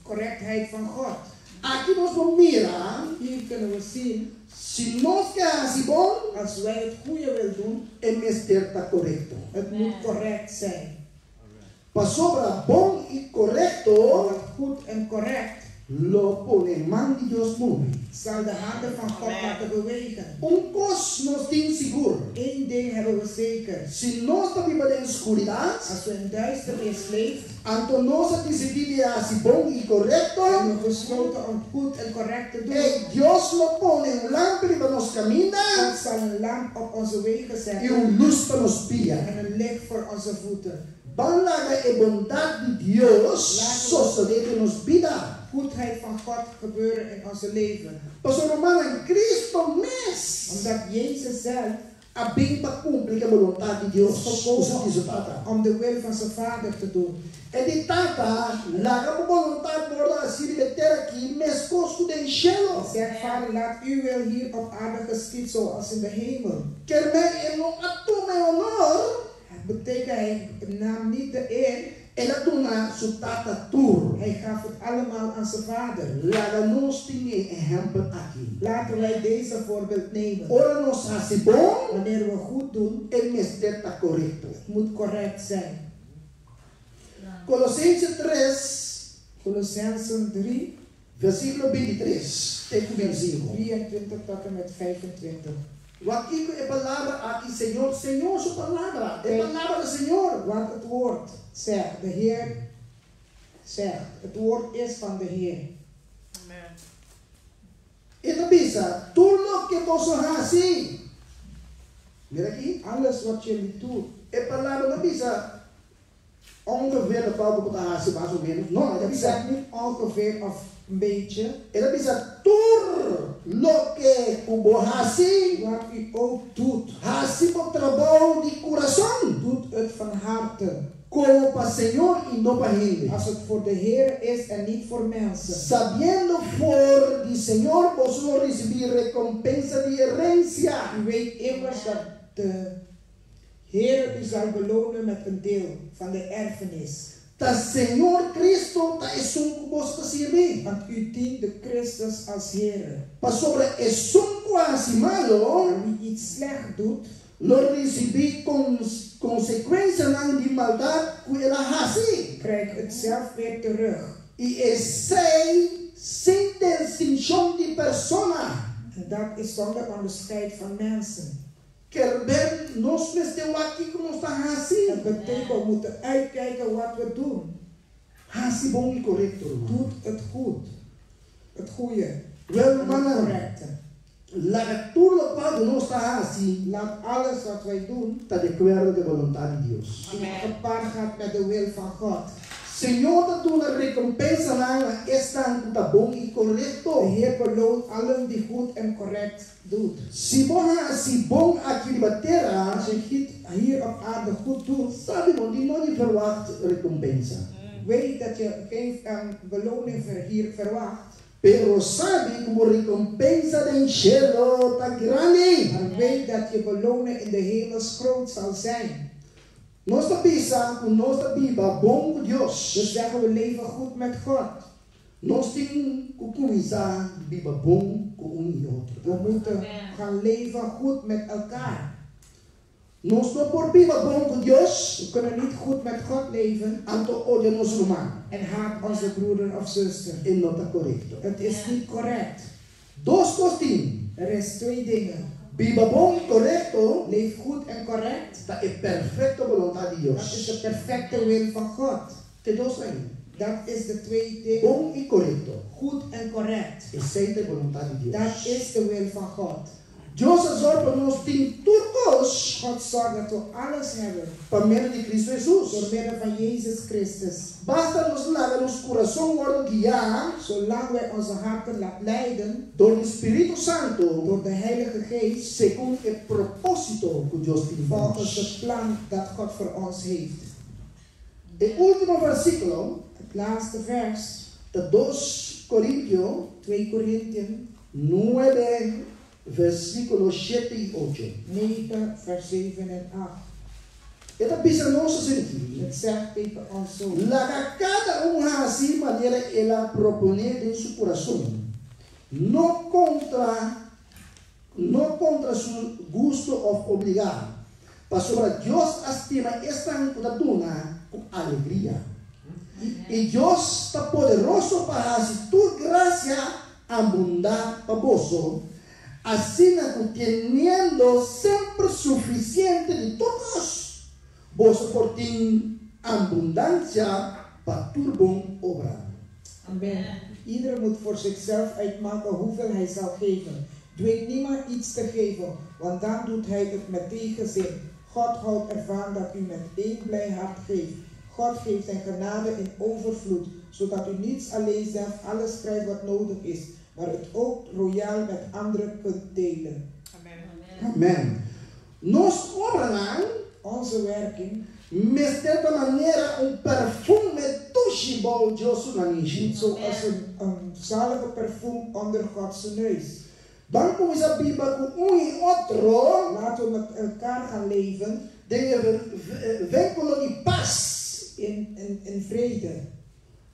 correctheid van God. Aki nos por mira, Hier kunnen we zien, si nos ke hasi bon, als wij het goede willen doen, e mester ta korekto. het moet correct zijn. Pasobra bon i korekto Want goed en correct Lo pone man di Dios move. Zal de handen van God laten bewegen. Un kos nos tin sigur. Eén ding hebben we zeker. Si nos ta biba den skuridat, Als we in duisternis leeft anto nos a disidí di hasi bon i korekto, en we besloten om goed en correct te doen, ei, Dios lo pone un lampi riba nos kaminda God zal een lamp op onze wegen i zetten un lus pa nos pia. en een licht voor onze voeten. Ban laga e bondat di Dios sosodé den nos bida. Goedheid van God gebeuren in onze leven. Pasobra rumannan, Cristo mes Omdat Jezus zelf a bin pa kumpli ku e boluntat di Dios, ku su di su Tata. om de wil van zijn Vader te doen. E di, Tata, laga bo boluntat wòrdu hasí riba e tera akí meskos ku den shelu. Zegt, Vader, laat uw wil hier op aarde geschied zoals in de hemel. Ker men e no a tuma e honor. Het betekent, hij nam niet de eer, El a duna su Tata tur. hij gaf het allemaal aan zijn Vader. Laga nos tin e ehèmpel aki. Laten wij deze voorbeeld nemen. Ora nos hasi bon, Wanneer we goed doen, e mester ta korekto. het moet correct zijn. Kolosense tres, Colossensen 3, versíkulo bintitres te ku bintisinku. 23 tot en met 25. Wak kiko e palabra aki, Señor, Señor su palabra, e palabra di Señor. Want het woord zegt, de Heer zegt, het woord is van de Heer. Amen. E ta bisa, Tur loke boso hasi. Mira aki. Alles wat jullie doen. E palabra no ta bisa ongeveer loke ku bo ta hasi, mas o ménos. No, e ta Het bisa, zegt niet ongeveer of een beetje. e ta bisa tur loke ku bo hasi, Wat u ook doet, hasi bo trabou di kurason. doet het van harte. Komo pa Señor i no pa hende. Als het voor de Heer is en niet voor mensen. Sabiendo for di Señor boso lo risibí rekompensa di herensia. U weet immers dat de Heer u zal belonen met een deel van de erfenis. Ta Señor Cristo ta esun ku boso ta sirbi. Want u dient de Christus als Heer. Pasobra esun ku hasi malu Maar wie iets slecht doet, lo risibí konsekuensianan di maldat ku el a hasi. krijgt het zelf weer terug. I esei sin distinshon di persona. En dat is zonder onderscheid van mensen. Ker men nos mester wak kiko nos ta hasi. Dat betekent we moeten uitkijken wat we doen. Hasi bon i korekto, ruman. Doet het goed. Het goede. Wel, En het rumannan, correcte. laga tur lokual ku nos ta hasi Laat alles wat wij doen ta di akuerdo ku e boluntat di Dios. gepaard gaat met de wil van God. Señor ta duna rekompensanan na esnan ku ta bon i De korekto. Heer beloont allen die goed en correct doet. Si bo hasi bon aki riba tera, Als je giet hier op aarde goed doet, sabi bo no tin nodi verwagt rekompensa. weet dat je geen beloning hier verwacht. Pero sabi ku bo rekompensa den shelu ta grandi. Maar weet dat je beloning in de hemels groot zal zijn. Nos ta bisa ku nos ta biba bon ku Dios. Dus zeggen we leven goed met God. Nos tin ku kuminsá biba bon ku un i otro. We moeten gaan leven goed met elkaar. Nos no por biba bon ku Dios, We kunnen niet goed met God leven anto odia nos ruman. en haat onze broeder of zuster. E no ta korekto. Het is niet correct. Dos kos tin. Er is twee dingen. Biba bon i korekto Leef goed en correct. ta e perfekto boluntat di Dat Dios. is de perfecte wil van God. Ta e dos ei. Dat is de twee dingen. Bon i korekto. Goed en correct. Esei ta e boluntat di Dios. Dat is de wil van God. Dios a sòru pa nos tin tur kos God zorgt dat we alles hebben pa medio di Cristo door Hesus. middel van Jezus Christus. Basta nos laga nos kurason wòrdu guiá Zolang wij onze harten laten leiden dor di Spiritu Santu door de Heilige Geest segun e propósito ku Dios tin pa volgens nos. het plan dat God voor ons heeft. E último versíkulo Het laatste vers, ta 2 Korintio 2 Korinthen 9, versíkulo 7 i 8. 9, vers 7 en 8. E ta bisa nos asin'aki. Het zegt tegen ons zo. Laga kada un hasi manera el a proponé den su kurason, no kontra, no kontra su gusto òf obligá, pasobra Dios a stima esnan ku ta duna ku alegria. I Dios ta poderoso pa hasi tur grasia abundá pa boso, asina ku teniendo semper sufisiente di tur kos, boso por tin abundansia pa tur bon obra. Amen. Ieder moet voor zichzelf uitmaken hoeveel hij zal geven. Dwing niemand iets te geven, want dan doet hij het met tegenzin. God houdt ervan dat u met één blij hart geeft. God geeft zijn genade in overvloed, zodat u niet alleen zelf alles krijgt wat nodig is, maar het ook royaal met anderen kunt delen. Amen. Amen. Nos obranan Onze werking mester ta manera un perfume dushi bou Dios su nanishi. moet zoals een zalige parfum onder Gods neus. Ban kuminsá biba ku un i otro Laten we met elkaar gaan leven den e vínkulo di pas. in vrede.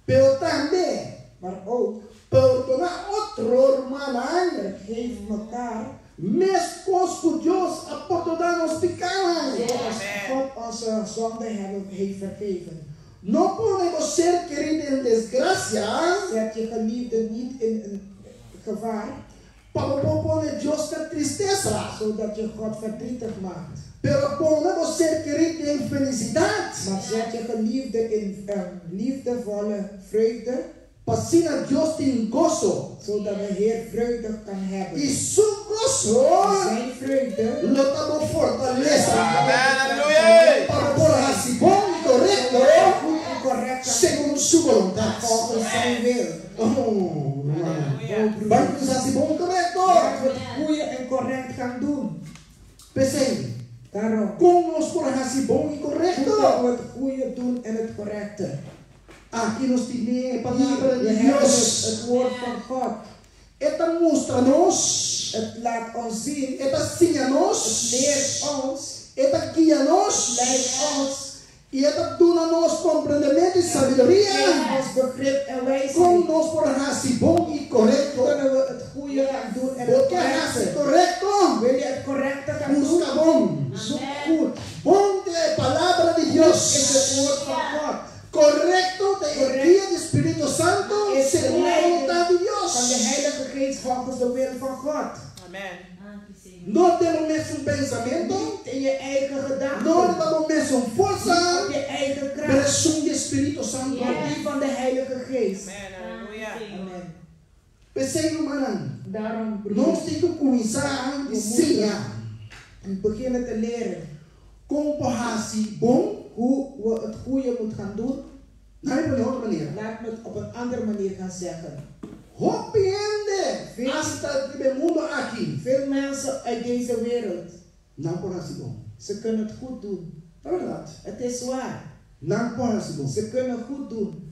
Pero tambe Maar ook pordoná otro, rumannan, vergeef elkaar meskos ku Dios a pordoná nos pikánan. zoals God onze zonde heeft vergeven. No pone bo ser kerí den desgrasia Zet je geliefde niet in een gevaar, pa bo por pone Dios na tristesa, zodat je God verdrietig maakt. pero pone bo ser kerí den felisidat, Maar zet je geliefde in liefdevolle vreugde, pa asina Dios tin goso. zodat de Heer vreugde kan hebben. I su goso Zijn vreugde lo ta bo fortalesa Amen. Halleluja. pa bo por hasi bon i korekto goed en correct kan segun su boluntat. volgens zijn wil. Oh, ruman. Oh, broer. Ban kuminsá hasi bon i korekto. Laten we het goede en correct gaan doen. P'esei, Daarom, kon nos por hasi bon i hoe korekto? kunnen we het goede doen en het correcte? Aki nos tin e palabra Hier, we di hebben Dios. het woord van God. E ta mustra nos, Het laat ons zien, e ta siña nos, het leert ons, e ta guia nos, leidt ons, i e ta duna nos komprendementu i sabiduria. geeft ons begrip en Kon wijsheid. nos por hasi bon i korekto? Kunnen we het goede gaan doen en het Bo ke hasi correcte? korekto? Wil je het correcte gaan doen? Buska bon. Zoek goed. Bon ta e palabra di Dios. Is het woord van God. Korekto ta e Correcto. guia di Spiritu Santu Is de segun e leiding boluntat di Van de Dios. Heilige Geest volgens de wil van God. Amen. No den bo mesun pensamentu, Niet in je eigen gedachten. no den bo mesun Niet forsa, op je eigen pero kracht. esun di Spiritu Santu. Maar die van de Heilige Geest. Amen. Halleluja. Amen. P'esei, rumannan, Daarom, broer, nos tin ku kuminsá siña beginnen te leren kon por hasi bon. hoe we het goede moeten gaan doen. Laga mi pon'é otro manera. Laat me het op een andere manier gaan zeggen. Hopi hende, asta den mundu aki. Veel mensen uit deze wereld, Nan por hasi bon. ze kunnen het goed doen. Ta berdat? Het is waar. Nan por hasi bon. Ze kunnen goed doen.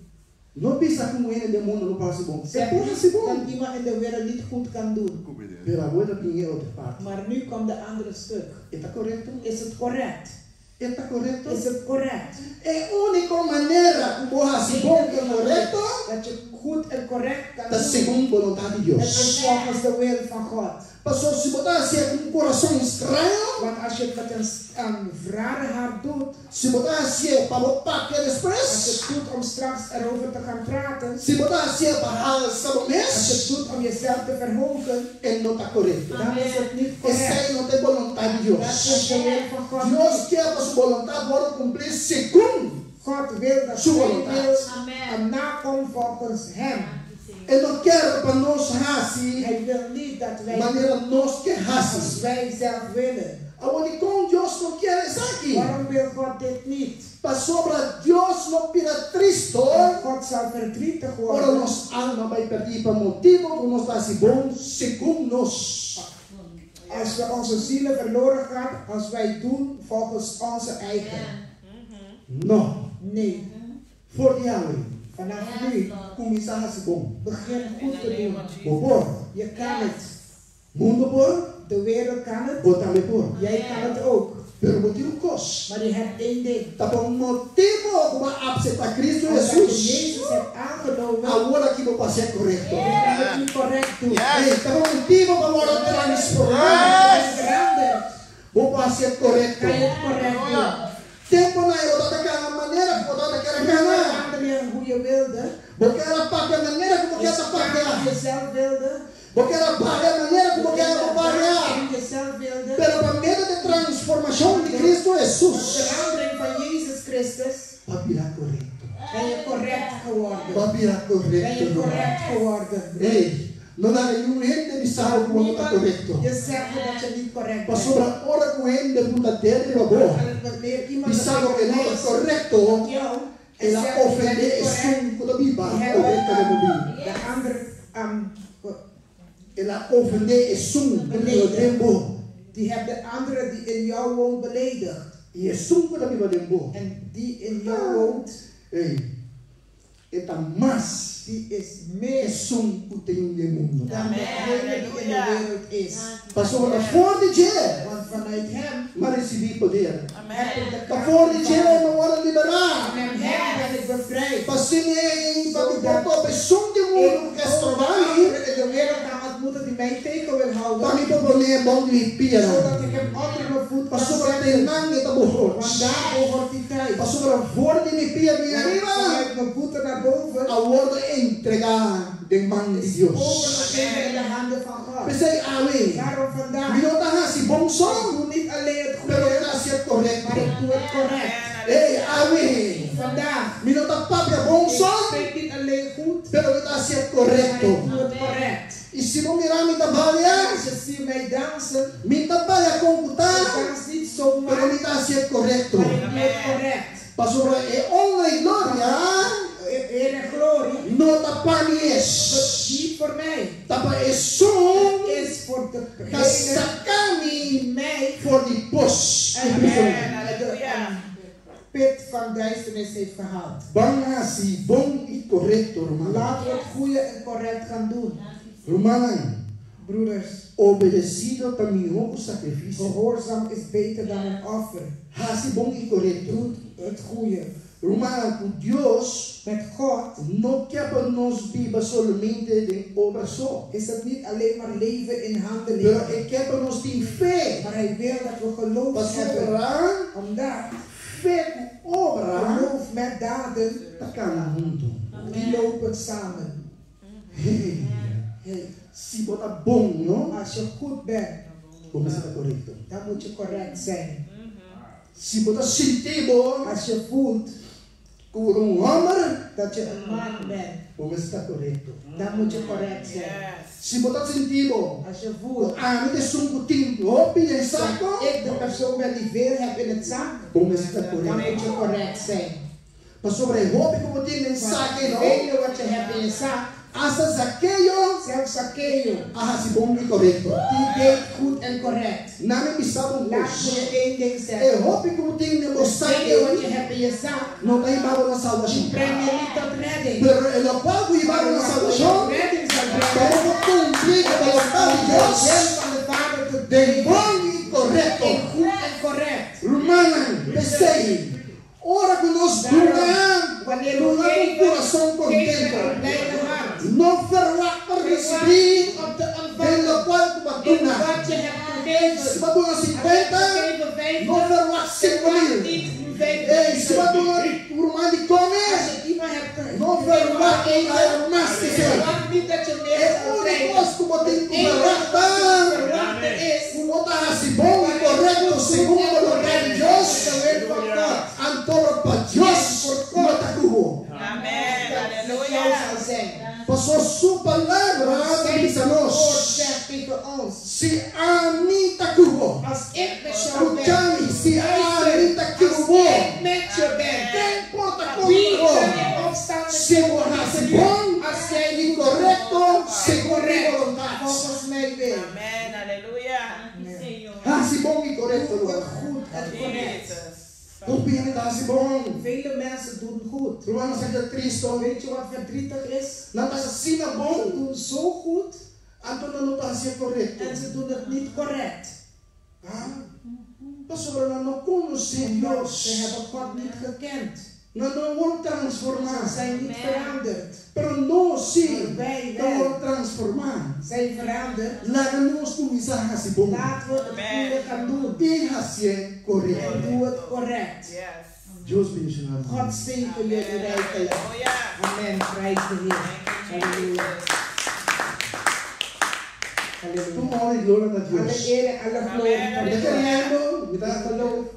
No bisa ku hende den mundu no por hasi bon. Zeg E por hasi niet dat bon. iemand in de wereld niet goed kan doen. Pero awor ta bin e otro parti. Maar nu komt de andere stuk. E ta korekto? Is het correct? E ta korekto? Is het correct? E úniko manera ku bo hasi bon i korekto Dat je goed en correct kan ta doen. segun boluntat di Het is Dios. volgens de wil van God. Pasobra si bo ta hasi ku un kurason straño, Want als je het met een rare hart doet, si bo ta hasi pa bo papia als je despues, het doet om straks erover te gaan praten, si bo ta hasi pa halsa bo als je mes, het doet om jezelf te verhogen, e no ta korekto. dan is het niet correct. Esei no ta e boluntat di Dat is Dios. de wil van God. Dios ke pa su boluntat wòrdu kumplí segun God wil dat Su zijn voluntad. wil Amen. en nakomt volgens hem. E no ke pa nos hasi Hij wil niet dat wij manera nos ke als hasi. wij zelf willen. Awor, dikon Dios no ke esaki? Waarom wil God dit niet? Pasobra Dios lo bira tristu Want God zal verdrietig ora worden nos alma bai pèrdí pa motibu ku nos ta hasi bon segun nos. als we onze zielen verloren gaan, als wij doen volgens onze eigen. No. Nee, For di awe, vanaf nu kuminsá hasi bon. begin goed te doen. Bo por. Je kan het. Mundu por, De wereld kan het. bo tambe por. Jij kan het ook. Pero bo tin un kos. Maar je hebt één ding. Ta pa motibu ku bo a aseptá Kristu Omdat je Hesus. Jezus hebt aangenomen, Awor aki bo por hasié korekto. je kan het nu correct doen. Yes. Hey, ta pa motibu ku bo a wòrdu transformá. Als je verandert, Bo por hasié korekto. kan je het correct doen. Tempu ei bo tabata kana manera ku bo tabata ke kana. Wandel je hoe je wilde. Bo ker a papia manera ku bo Je ker a sprak hoe papia. je zelf wilde. Bo ker a balia manera ku Je bo ker wilde a balia. dansen hoe je zelf wilde. Pero pa medio di transformashon di Kristu De Hesus, verandering van Jezus Christus bo a bira korekto. ben je correct geworden. Bo a bira Ben korekto, je ruman. correct geworden. Ei, no laga niun hende bisa bo ku bo no ta korekto. Je zeggen dat je niet correct bent. Pasobra ora ku hende punta dedo riba bo, En wanneer iemand bisa bo ku no ta wijst korekto, op jou en el a zegt je bent ofendé niet correct, esun ku ta biba die hebben korekto den bo bida. de ander El a ofendé esun ku ta biba den bo. die hebt de andere die in jou woont beledigd. I esun ku ta biba den bo. En die in jou woont, Ei, e ta mas die is meer esun ku tin den mundu. dan degene die in de wereld is. Pasobra for di dje, Want vanuit hem m'a risibí poder. heb ik de Ta kracht for di dje, ontvangen. m'a wòrdu liberá. En in hem ben ik bevrijd. Pa asina pa mi por topa esun den mundu ku ke Ik stroba mi, anderen in de wereld gaan ontmoeten die mij tegen wil pa houden. mi por pon'é bou di mi pianan. Zodat ik hem onder mijn voet kan Pasobra zetten. den nan e ta behoort. Want daar behoort hij thuis. Pasobra for di mi pia bin Want ariba, vanuit mijn voeten naar boven a wòrdu entregá den man di is Dios. overgegeven in de handen van God. P'esei awe, Daarom vandaag, mi no ta hasi bon so, ik doe niet alleen het pero goede, mi ta hasi e korekto. maar ik doe het correct. Ei, awe, Vandaag, mi no ta papia bon ik so, spreek niet alleen goed, pero mi ta hasi e maar korekto. ik doe het correct. I si bo mira mi ta balia, Als je ziet mij dansen, mi n ta balia kon ik ku ta, dans niet zomaar, pero mi ta hasi e korekto. maar ik doe het correct. Pasobra e honra i gloria Eer en glorie, no ta pa mi dat mes. niet voor mij. Ta pa esun Is voor ta degene saka mi die mij for di pos di uit prison. de pit van duisternis heeft gehaald. Ban hasi bon i korekto, ruman. Laten we het goede en correct gaan doen. Rumannan, Broeders, obedesido ta mihó ku sakrifisio. gehoorzaam is beter dan een offer. Hasi bon i korekto. Doet het goede. Rumannan, ku Dios Met God no ke pa nos biba solamente den obra so. is het niet alleen maar leven in handelingen. Pero e ke pa nos tin fe. Maar hij wil dat we geloof hebben. Pasobra Omdat fe ku obra geloof met daden, ta kana huntu. die lopen samen. Hey, Hey, si bo ta bon, no? als je goed bent, Bo mester ta korekto. dan moet je correct zijn. Si bo ta sinti bo Als je voelt ku bo ta un hòmber, dat je een man bent, bo mester ta korekto. dan moet je correct zijn. Si bo ta sinti bo Als je ku voelt ami ta esun ku tin hopi den dat sako, ik de persoon ben die veel heb in het zak, bo mester ta dan korekto. moet je correct zijn. Pasobra e hopi ku bo tin den Want sako, no? vele wat je hebt in je zak, Asta Zakeo zelfs Zacchaeus, a hasi bon i korekto. die deed goed en correct. Laga mi bisa bo un Laat kos. me je één ding E zeggen. hopi ku bo tin den bo Vele wat je sako hebt in je zak, no ta hiba bo na salbashon. breng je niet tot redding. Pero e lokual ku hiba bo Maar na wat je salbashon, redding zal pa brengen, bo kumpli ku boluntat di om de Dios wil van de Vader te den doen. bon i korekto. In goed en correct. Rumannan, p'esei, ora ku nos duna, Wanneer we duna ku geven, kurason geven kontentu. met een blijde hart. No ferwagt pa risibí Om te den ontvangen lokual ku bo a in duna. wat je hebt Si gegeven. bo a duna 50, Gegeven 50, no ferwagt 5.000. niet Ei, si bo a 50. duna ruman di kome, Als je iemand hebt gegeven, no ferwagt mas ku esei. verwacht niet dat je E meer zal úniko krijgen. kos ku bo tin ku Het enige ferwagt wat ta je verwachten is, ku bo ta hasi bon i korekto segun e boluntat di Dios, de wil van God. anto pa Dios no ta ku bo. Amen. Dat met jou Aleluya. zal zijn. Paso su palabra ta Zijn bisa woord nos. zegt tegen ons. Si ami ta ku bo. Als ik met jou ben, Skucha mi, si ami ta ku als bo. ik met je ben, Ken por ta wie kontra bo? kan in opstand met Si jou bo hasi komen? bon Als jij i niet korekto segun mi correct boluntat. volgens mijn wil. Amen. Aleluya. Hasi bon i korekto, Doe het ruman. goed en correct. Jesus. Hopi hende ta hasi bon. Vele mensen doen goed. Ruman, sa kiko ta tristu? Weet je wat verdrietig is? Nan ta asina Ze bon, doen zo goed anto nan no ta hasi korekto. en ze doen het niet correct. Ah, pasobra nan no konosé Want ze Dios. hebben God niet gekend. Nan no a wòrdu transformá. Ze zijn niet veranderd. Pero nos sí Maar wij ta wel. wòrdu transformá. Zijn veranderd. Laga nos kuminsá hasi bon. Laten we het Amen. goede gaan doen. I hasié korekto. En doe het correct. Yes. Dios bendishoná. God zegen jullie rijkelijk. Halleluja. Amen. Prijs de Heer. Thank you, Halleluja. Jesus. Halleluja. Tur honor i gloria na Alle Dios. eer en alle glorie Amen. tot Mi ta God. keriendo, mi ta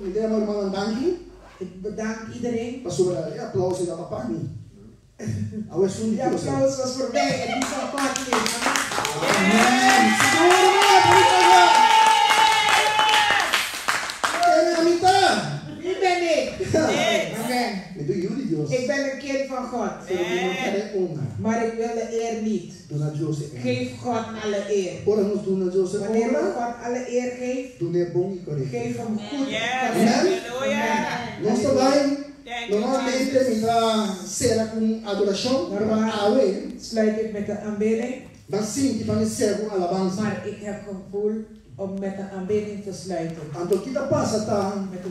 mi ta yama rumannan danki. Ik bedank iedereen. Pasobra e aplouso ei tabata pa mi. Awe esun di Die Dios. applaus was voor mij en die van God niet. Amen. Sigur, ruman, Ken ami ta. Wie ben ik? Amen. Mi ta yu di Dios. Ik ben een kind van God. Pero mi no ke honor. Maar ik wil de eer niet. Duna Dios e honor. Geef God alle eer. Ora nos duna Dios e Wanneer we honor, God alle eer geeft, dun'é bon i korekto. geef hem goed. Yes. Amen. Halleluja. Nos ta bai Thank you, normalmente Jesus. mi ta sera ku adorashon, Normaal. awe, Sluit ik met de aanbidding. dan sinti pa mi sera ku alabansa. Maar ik heb gevoel om met de aanbidding te sluiten. Anto kiko ta pasa ta Met de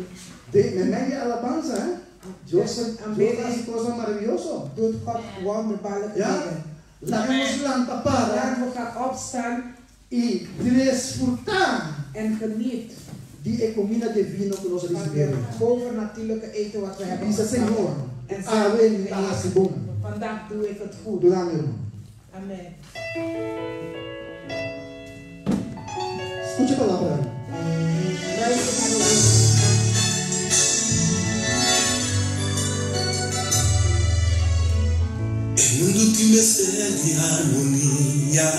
de meimei di alabansa, eh? Dios, Tussen Dios aanbidding hasi kos maravioso. doet God wonderbaarlijke Ja? dingen. Laga nos lanta para Laten we gaan opstaan i disfrutá en geniet di e kuminda divino ku nos van risibí. het bovennatuurlijke eten wat we hebben Bisa ontvangen. Señor, En zeg, awe mi ta hasi bon. vandaag doe ik het goed. Duna mi, ruman. Amen. Skucha e palabra. Luister naar de woorden. E mundu tin mester di harmonia.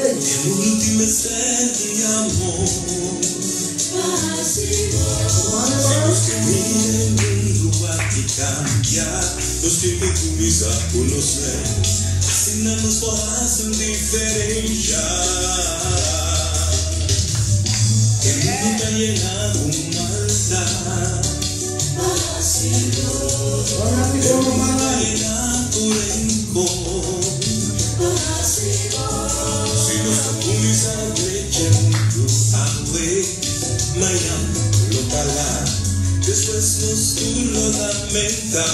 E mundu tin mester di amor. Si nos ke mira e mundu aki kambia, nos tin ku kuminsá ku nos mes. Asina nos por hasi un diferensia. E mundu ta yená ku maldat. Ban hasi bon, ruman. Yená ku renkor. Si nos no kuminsá drecha mundu awe, mañan lo ta lat, despues nos tur lo lamentá.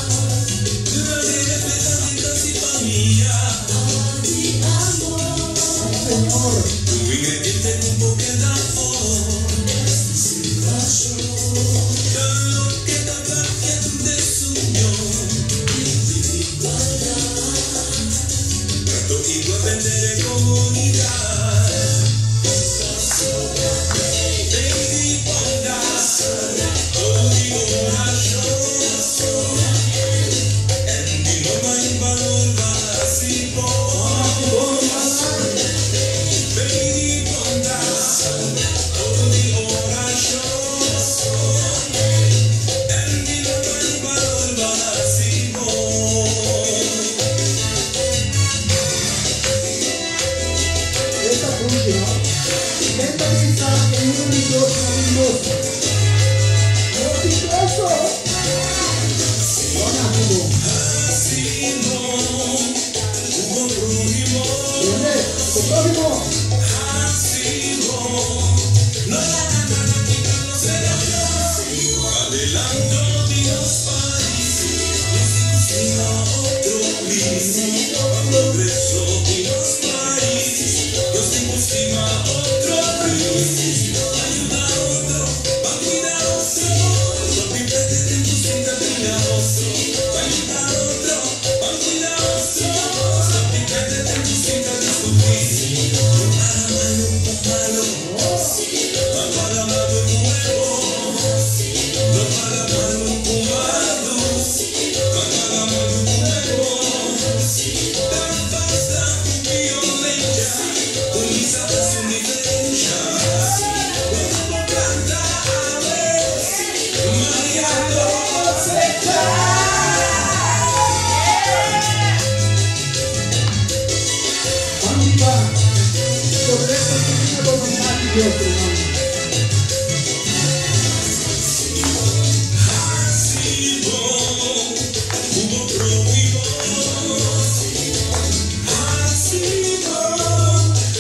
Durante respetá di famia, Señor. Un ingrediente ku no por keda afó. Loke ta papia di desunion. Trato igual pa henter e komunidat. Baby, bondat, di orashon. En di norma i balor pa hasi bon. Baby, bondat, di orashon. En di norma i balor pa hasi bon. Esta cruz, no? Ken ta bisa e yu di Dios no tin goso? No tin goso. Ban hasi bon. Hasi bon, ku bo próhimo. Entendé? Ku próhimo. Hasi bon, no laga nada kita nos relashon. Adelanto di nos pais, nos tin ku stima otro please. Pa progreso di nos pais, nos tin ku stima otro please. Pa yuda otro, pa kuida otro, stòp di pèrdè tempu sinta bringa otro. Pa yuda otro, pa kuida otro, stòp di pèrdè tempu sinta diskutí. No paga malu ku malu, ma paga malu ku bon. No paga malu ku malu, ma paga malu ku bon. Basta ku violensia, kuminsá hasi un diferensia. Loke bo planta awe, mañan lo kosechá. Ban biba. Progreso divino boluntat di Dios, ruman. Hasi bon, ku bo próhimo. Hasi bon,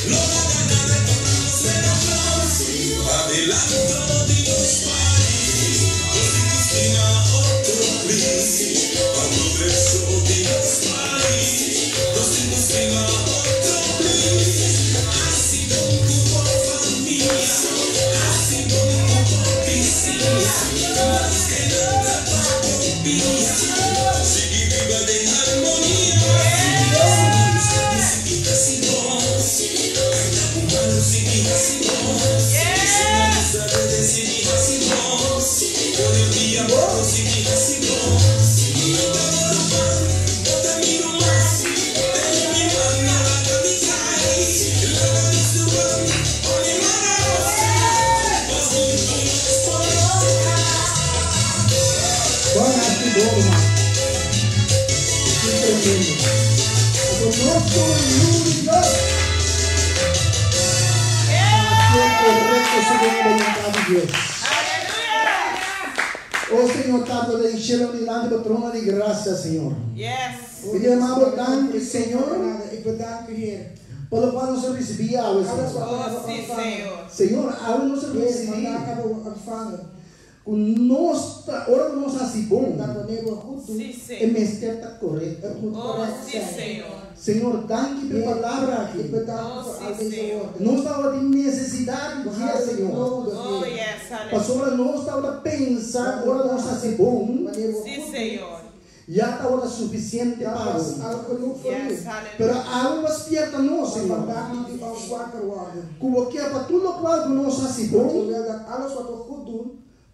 no laga nada kita nos relashon. Adelanto di nos pais, nos tin ku stima otro please. Pa progreso di nos pais, nos tin ku stima otro please. Hasi bon, ruman. Ki tremendo. Anto nos komo yu di Dios ta hasié korekto segun e boluntat di Dios. O Señor Tata den shelu dilanti bo trono di grasia, Señor. Mi ta yama bo danki, Señor, pa lokual nos a risibí awe, Señor. Señor, awe nos a risibí ku nos ta, ora ku nos hasi bon, e mester ta korekto. Señor, danki pa e palabra aki. Nos tabatin nesesidat di dje, Señor, pasobra nos tabata pensa ku ora nos hasi bon, ya tabata sufisiente pa bo. Pero awe bo a spierta nos, Señor, ku bo ke pa tur lokual ku nos hasi bon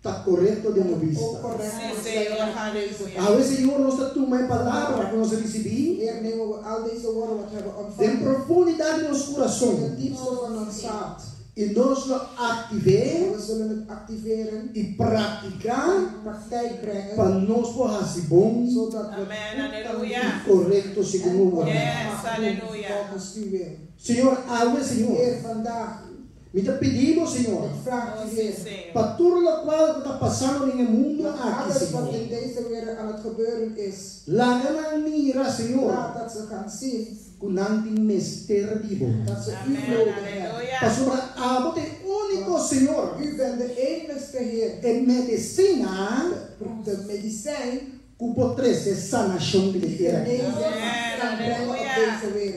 ta korekto den bo bista. Awe, Señor, nos ta tuma e palabra ku nos a risibí den profundidat di nos kurason i nos lo aktiv'é i praktiká pa nos por hasi bon i korekto segun bo boluntat. Señor, awe, Señor, mi ta pidi Bo, Señor, pa tur lokual ku ta pasando den e mundu aki, Señor, laga nan mira, Señor, ku nan tin mester di Bo. Pasobra Abo ta e úniko, Señor, e medesina ku por trese sanashon riba e tera aki.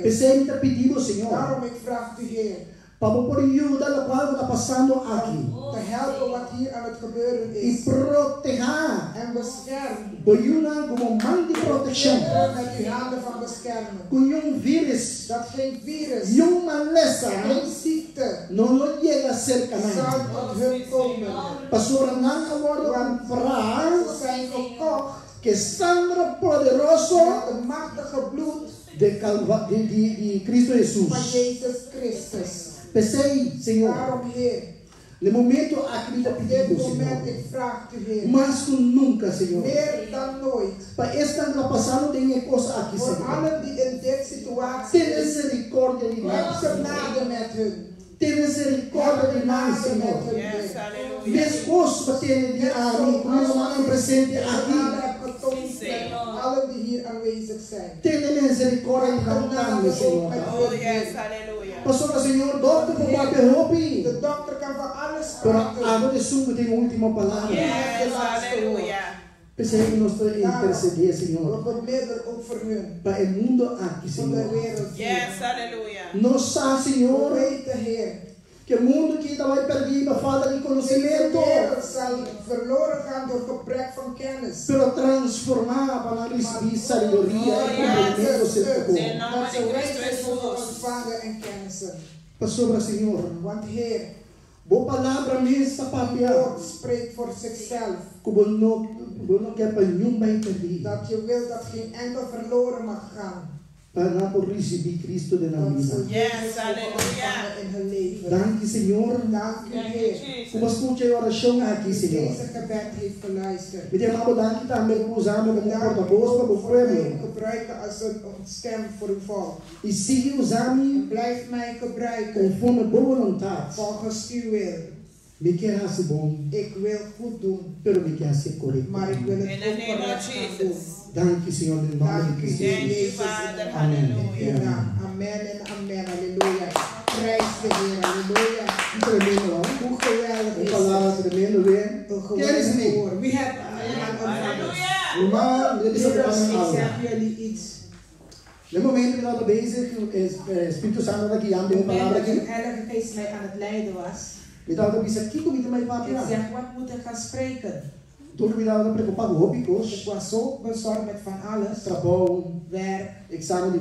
P'esei mi ta pidi Bo, Señor, Pa bo por yuda lokual ku ta pasando aki i protehá bo yunan ku bo man di protekshon ku niun vírus, niun malesa no lo yega serka nan, pasobra nan a wòrdu kumprá ku e sangre poderoso di Cristo Hesus. P'esei, Señor, n'e momento aki mi ta pidi Bo, Señor, mas ku nunka, Señor, pa esnan ku ta pasando den e kos aki, Señor, tene misericordia di nan, Señor. Tene misericordia di nan, Señor. Meskos bo tene di ami ku mi rumannan presente aki. Tene misericordia di nan tambe, Señor. Pasobra, Señor, dokter por papia hopi, pero abo ta esun ku tin ultimo palabra. P'esei nos ta intercedé, Señor, pa e mundo aki, Señor. Nos sa, Señor, ku e mundo aki ta bai pèrdí pa falta di konosementu, pero transformá pa nan risibí sabiduria i komprendimentu serka Bo. Pasobra, Señor, Bo palabra mes ta papia. Ku bo no bo no ke pa niun bai perdí. Pa nan por risibí Cristo den nan bida. Danki Señor ku bo a skucha e orashon aki Señor. Mi ta yama bo danki tambe ku bo usa mi komo un portabos pa bo pueblo. I sigui usa mi konforme bo boluntat. Mi ke hasi bon, pero mi ke hasié korekto tambe. Danki, Señor, den nòmber di Cristo Jesus. Amèn i amèn. Un tremendo, no? Un palabra tremendo, be. Ken risibí? Ruman, mi ta bisa bo nan algu. Na e momento mi tabata bezig ku e Spiritu Santu tabata guiando den e palabra aki, mi tabata bisa, Kiko mi ta mai papia? Tur mi tabata preokupá ku hopi kos, trabou, eksamen di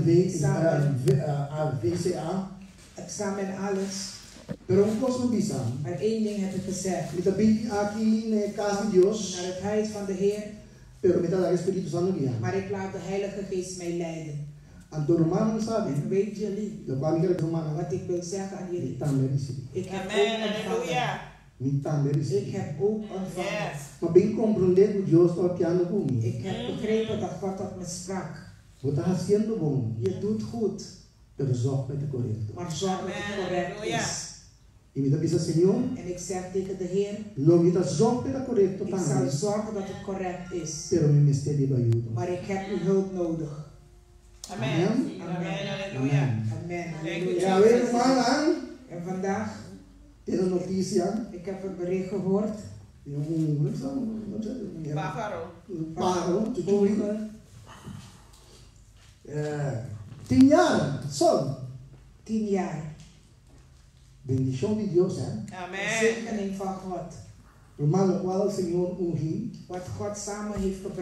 VCA. Pero un kos mi bisa, mi ta bini aki na e kas di Dios, Pero mi ta laga e Spiritu Santu guia mi. Anto rumannan sabi lokual mi kere bisa rumannan, mi tambe a risibí. Mi tambe a risibí. Ma bin komprondé ku Dios ta papiando ku mi. Ik heb begrepen dat God tot me sprak. Bo ta hasiendo bon, Je doet goed, pero zorg pa e ta korekto. Maar zorg dat het Amen. correct Halleluja. is. I mi ta bisa, Señor, En ik zeg tegen de Heer, lo mi ta zorg pa e ta korekto ik zal tambe, zorgen dat het correct is. pero mi mester di bo ayudo. Maar ik heb uw hulp nodig. Amen. Amen. Amen. Halleluja. Amen. Amen. Thank you, I Halleluja. awe, rumannan, En vandaag, tin notisia, ik heb een bericht gehoord. Di un, no sé, Pájaro. un páharo, chuchuy. Vogel. 10 aña, so. 10 jaar. Bendishon di Dios, eh? Een Amen. zegening van God. Ruman, lokual Señor ungi, Wat God samen heeft gebracht.